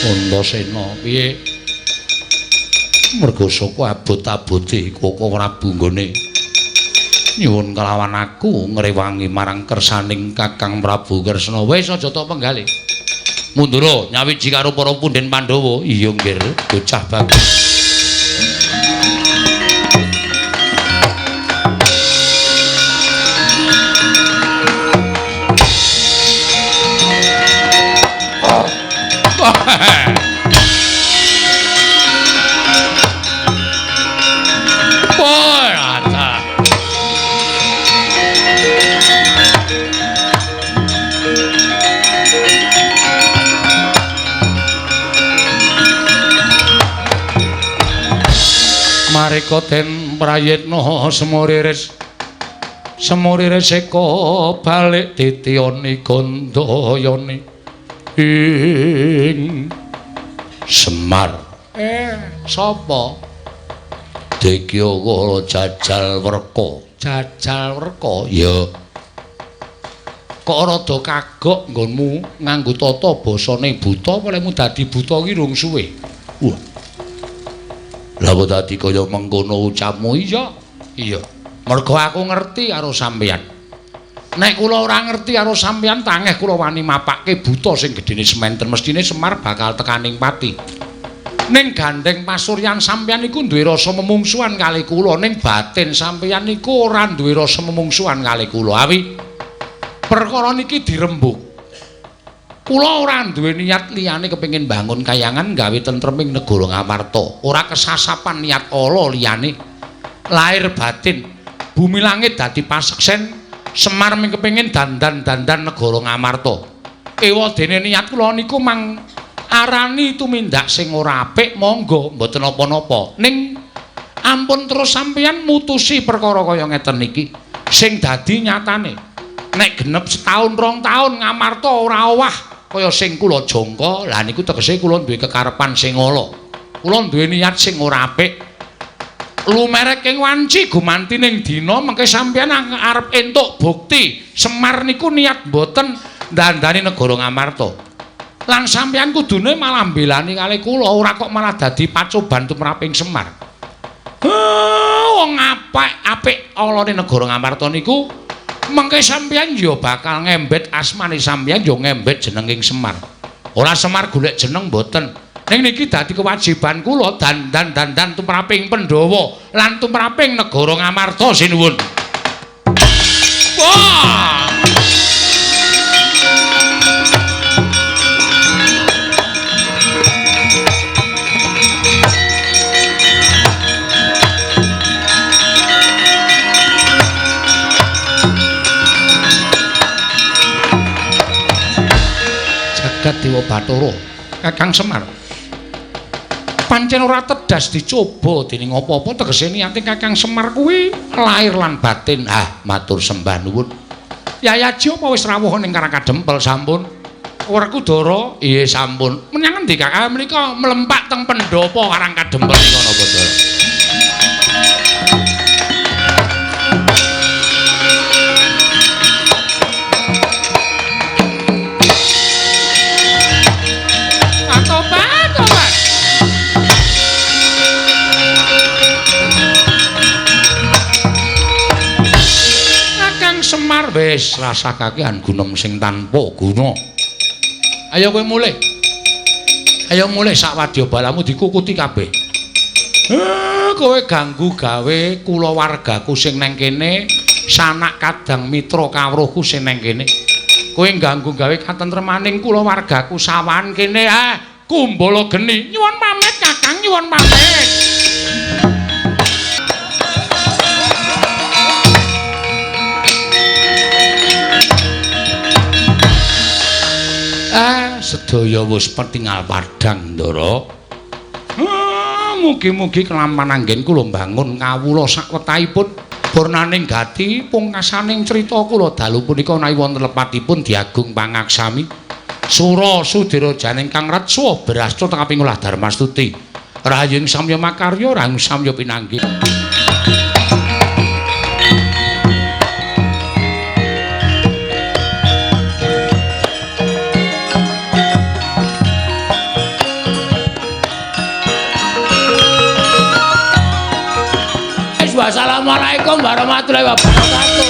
Antasena piye? Merga saka abot-abote Koko Prabu nggone nyuwun kelawan aku ngrewangi marang kersaning Kakang Prabu Kresna. Wis aja tok penggalih. Mundura nyawiji karo para punden Pandhawa. Iya nggir, bocah bagus. Mareka den prayitna semuriris semuriris eka balik titiyani gandayani ing Semar. Sapa? Degya Kala Jajal Werka. Jajal Werka? Ya. Kok rada kagok nggonmu nganggo tata basane buta apa lemu dadi buta ki rung suwe? Wah. Lah kok dadi kaya mengkono ucapmu? Iya. Iya. Mergo aku ngerti karo sampeyan. Nek kula ora ngerti karo sampeyan tangeh kula wani mapake buta sing gedene sementen mestine Semar bakal tekaning pati. Ning gandeng pasuryan sampeyan niku duwe rasa memungsuhan kali kula, ning batin sampeyan niku ora duwe rasa memungsuhan kali kula. Awi perkara niki dirembug. Kula ora duwe niat liyane kepengin bangun kayangan gawe tentreming negara Ngamarta. Ora kesasapan niat ala liyane. Lahir batin, bumi langit dadi paseksen Semar mung kepengin dandan-dandan negara Ngamarta. Ewa dene niat kula niku mang arani tumindak sing ora apik monggo mboten napa-napa. Ning ampun terus sampeyan mutusi perkara kaya ngeten niki sing dadi nyatane. Nek genep setahun rong taun Ngamarta ora owah kaya sing kula jangka, lah niku tegese kula duwe kekarepan sing ala. Kula duwe niat sing ora apik. Lumerek ing wanci gumanti ning dina mengke sampeyan arep entuk bukti Semar niku niat mboten ndandani negara Ngamarta. Lan sampeyan kudune malah mbelani kalih kula, ora kok malah dadi pacoban tumraping Semar. Wong apik-apik alane negara Ngamarta niku mengke sampeyan ya bakal ngembet asmane sampeyan ya ngembet jenenging Semar. Ora Semar golek jeneng mboten. Ning niki dadi kewajiban kula dandan-dandan tumraping Pandhawa lan tumraping negara Ngamarta sinuwun. Wah! Jagat Dewa Bathara, Kakang Semar. Pancen ora tedas dicoba dening apa-apa tegese niate Kakang Semar kuwi lahir lan batin. Ah, matur sembah nuwun. Yayaji apa wis rawuh ning Karang Kadempel sampun? Werkudara, iya sampun. Menyang endi Kakang? Menika mlempak teng pendhapa Karang Kadempel nika napa Dara? Semar wis rasah kakehan gunem sing tanpa guna. Ayo kowe mulih. Ayo mulih sak wadya balamu dikukuti kabeh. Kowe ganggu gawe kulawargaku sing neng kene, sanak kadang mitra kawruhku sing neng kene. Kowe ganggu gawe katentremaning kulawargaku sawan kene. Kumbala geni. Nyuwun pamit Kakang, nyuwun pamit. Sedaya wis petingal padhang, Ndara. Mugi-mugi kelampan anggen kula mbangun kawula sakwetahipun purnaning gati pungkasaning crita kula dalu punika menawi wonten lepatipun diagung pangaksami. Sura sudira janing kang retsa brasta kaping olah darmastuti. Rahayung samya makarya, rahayung samya pinanggih. Wassalamualaikum warahmatullahi wabarakatuh.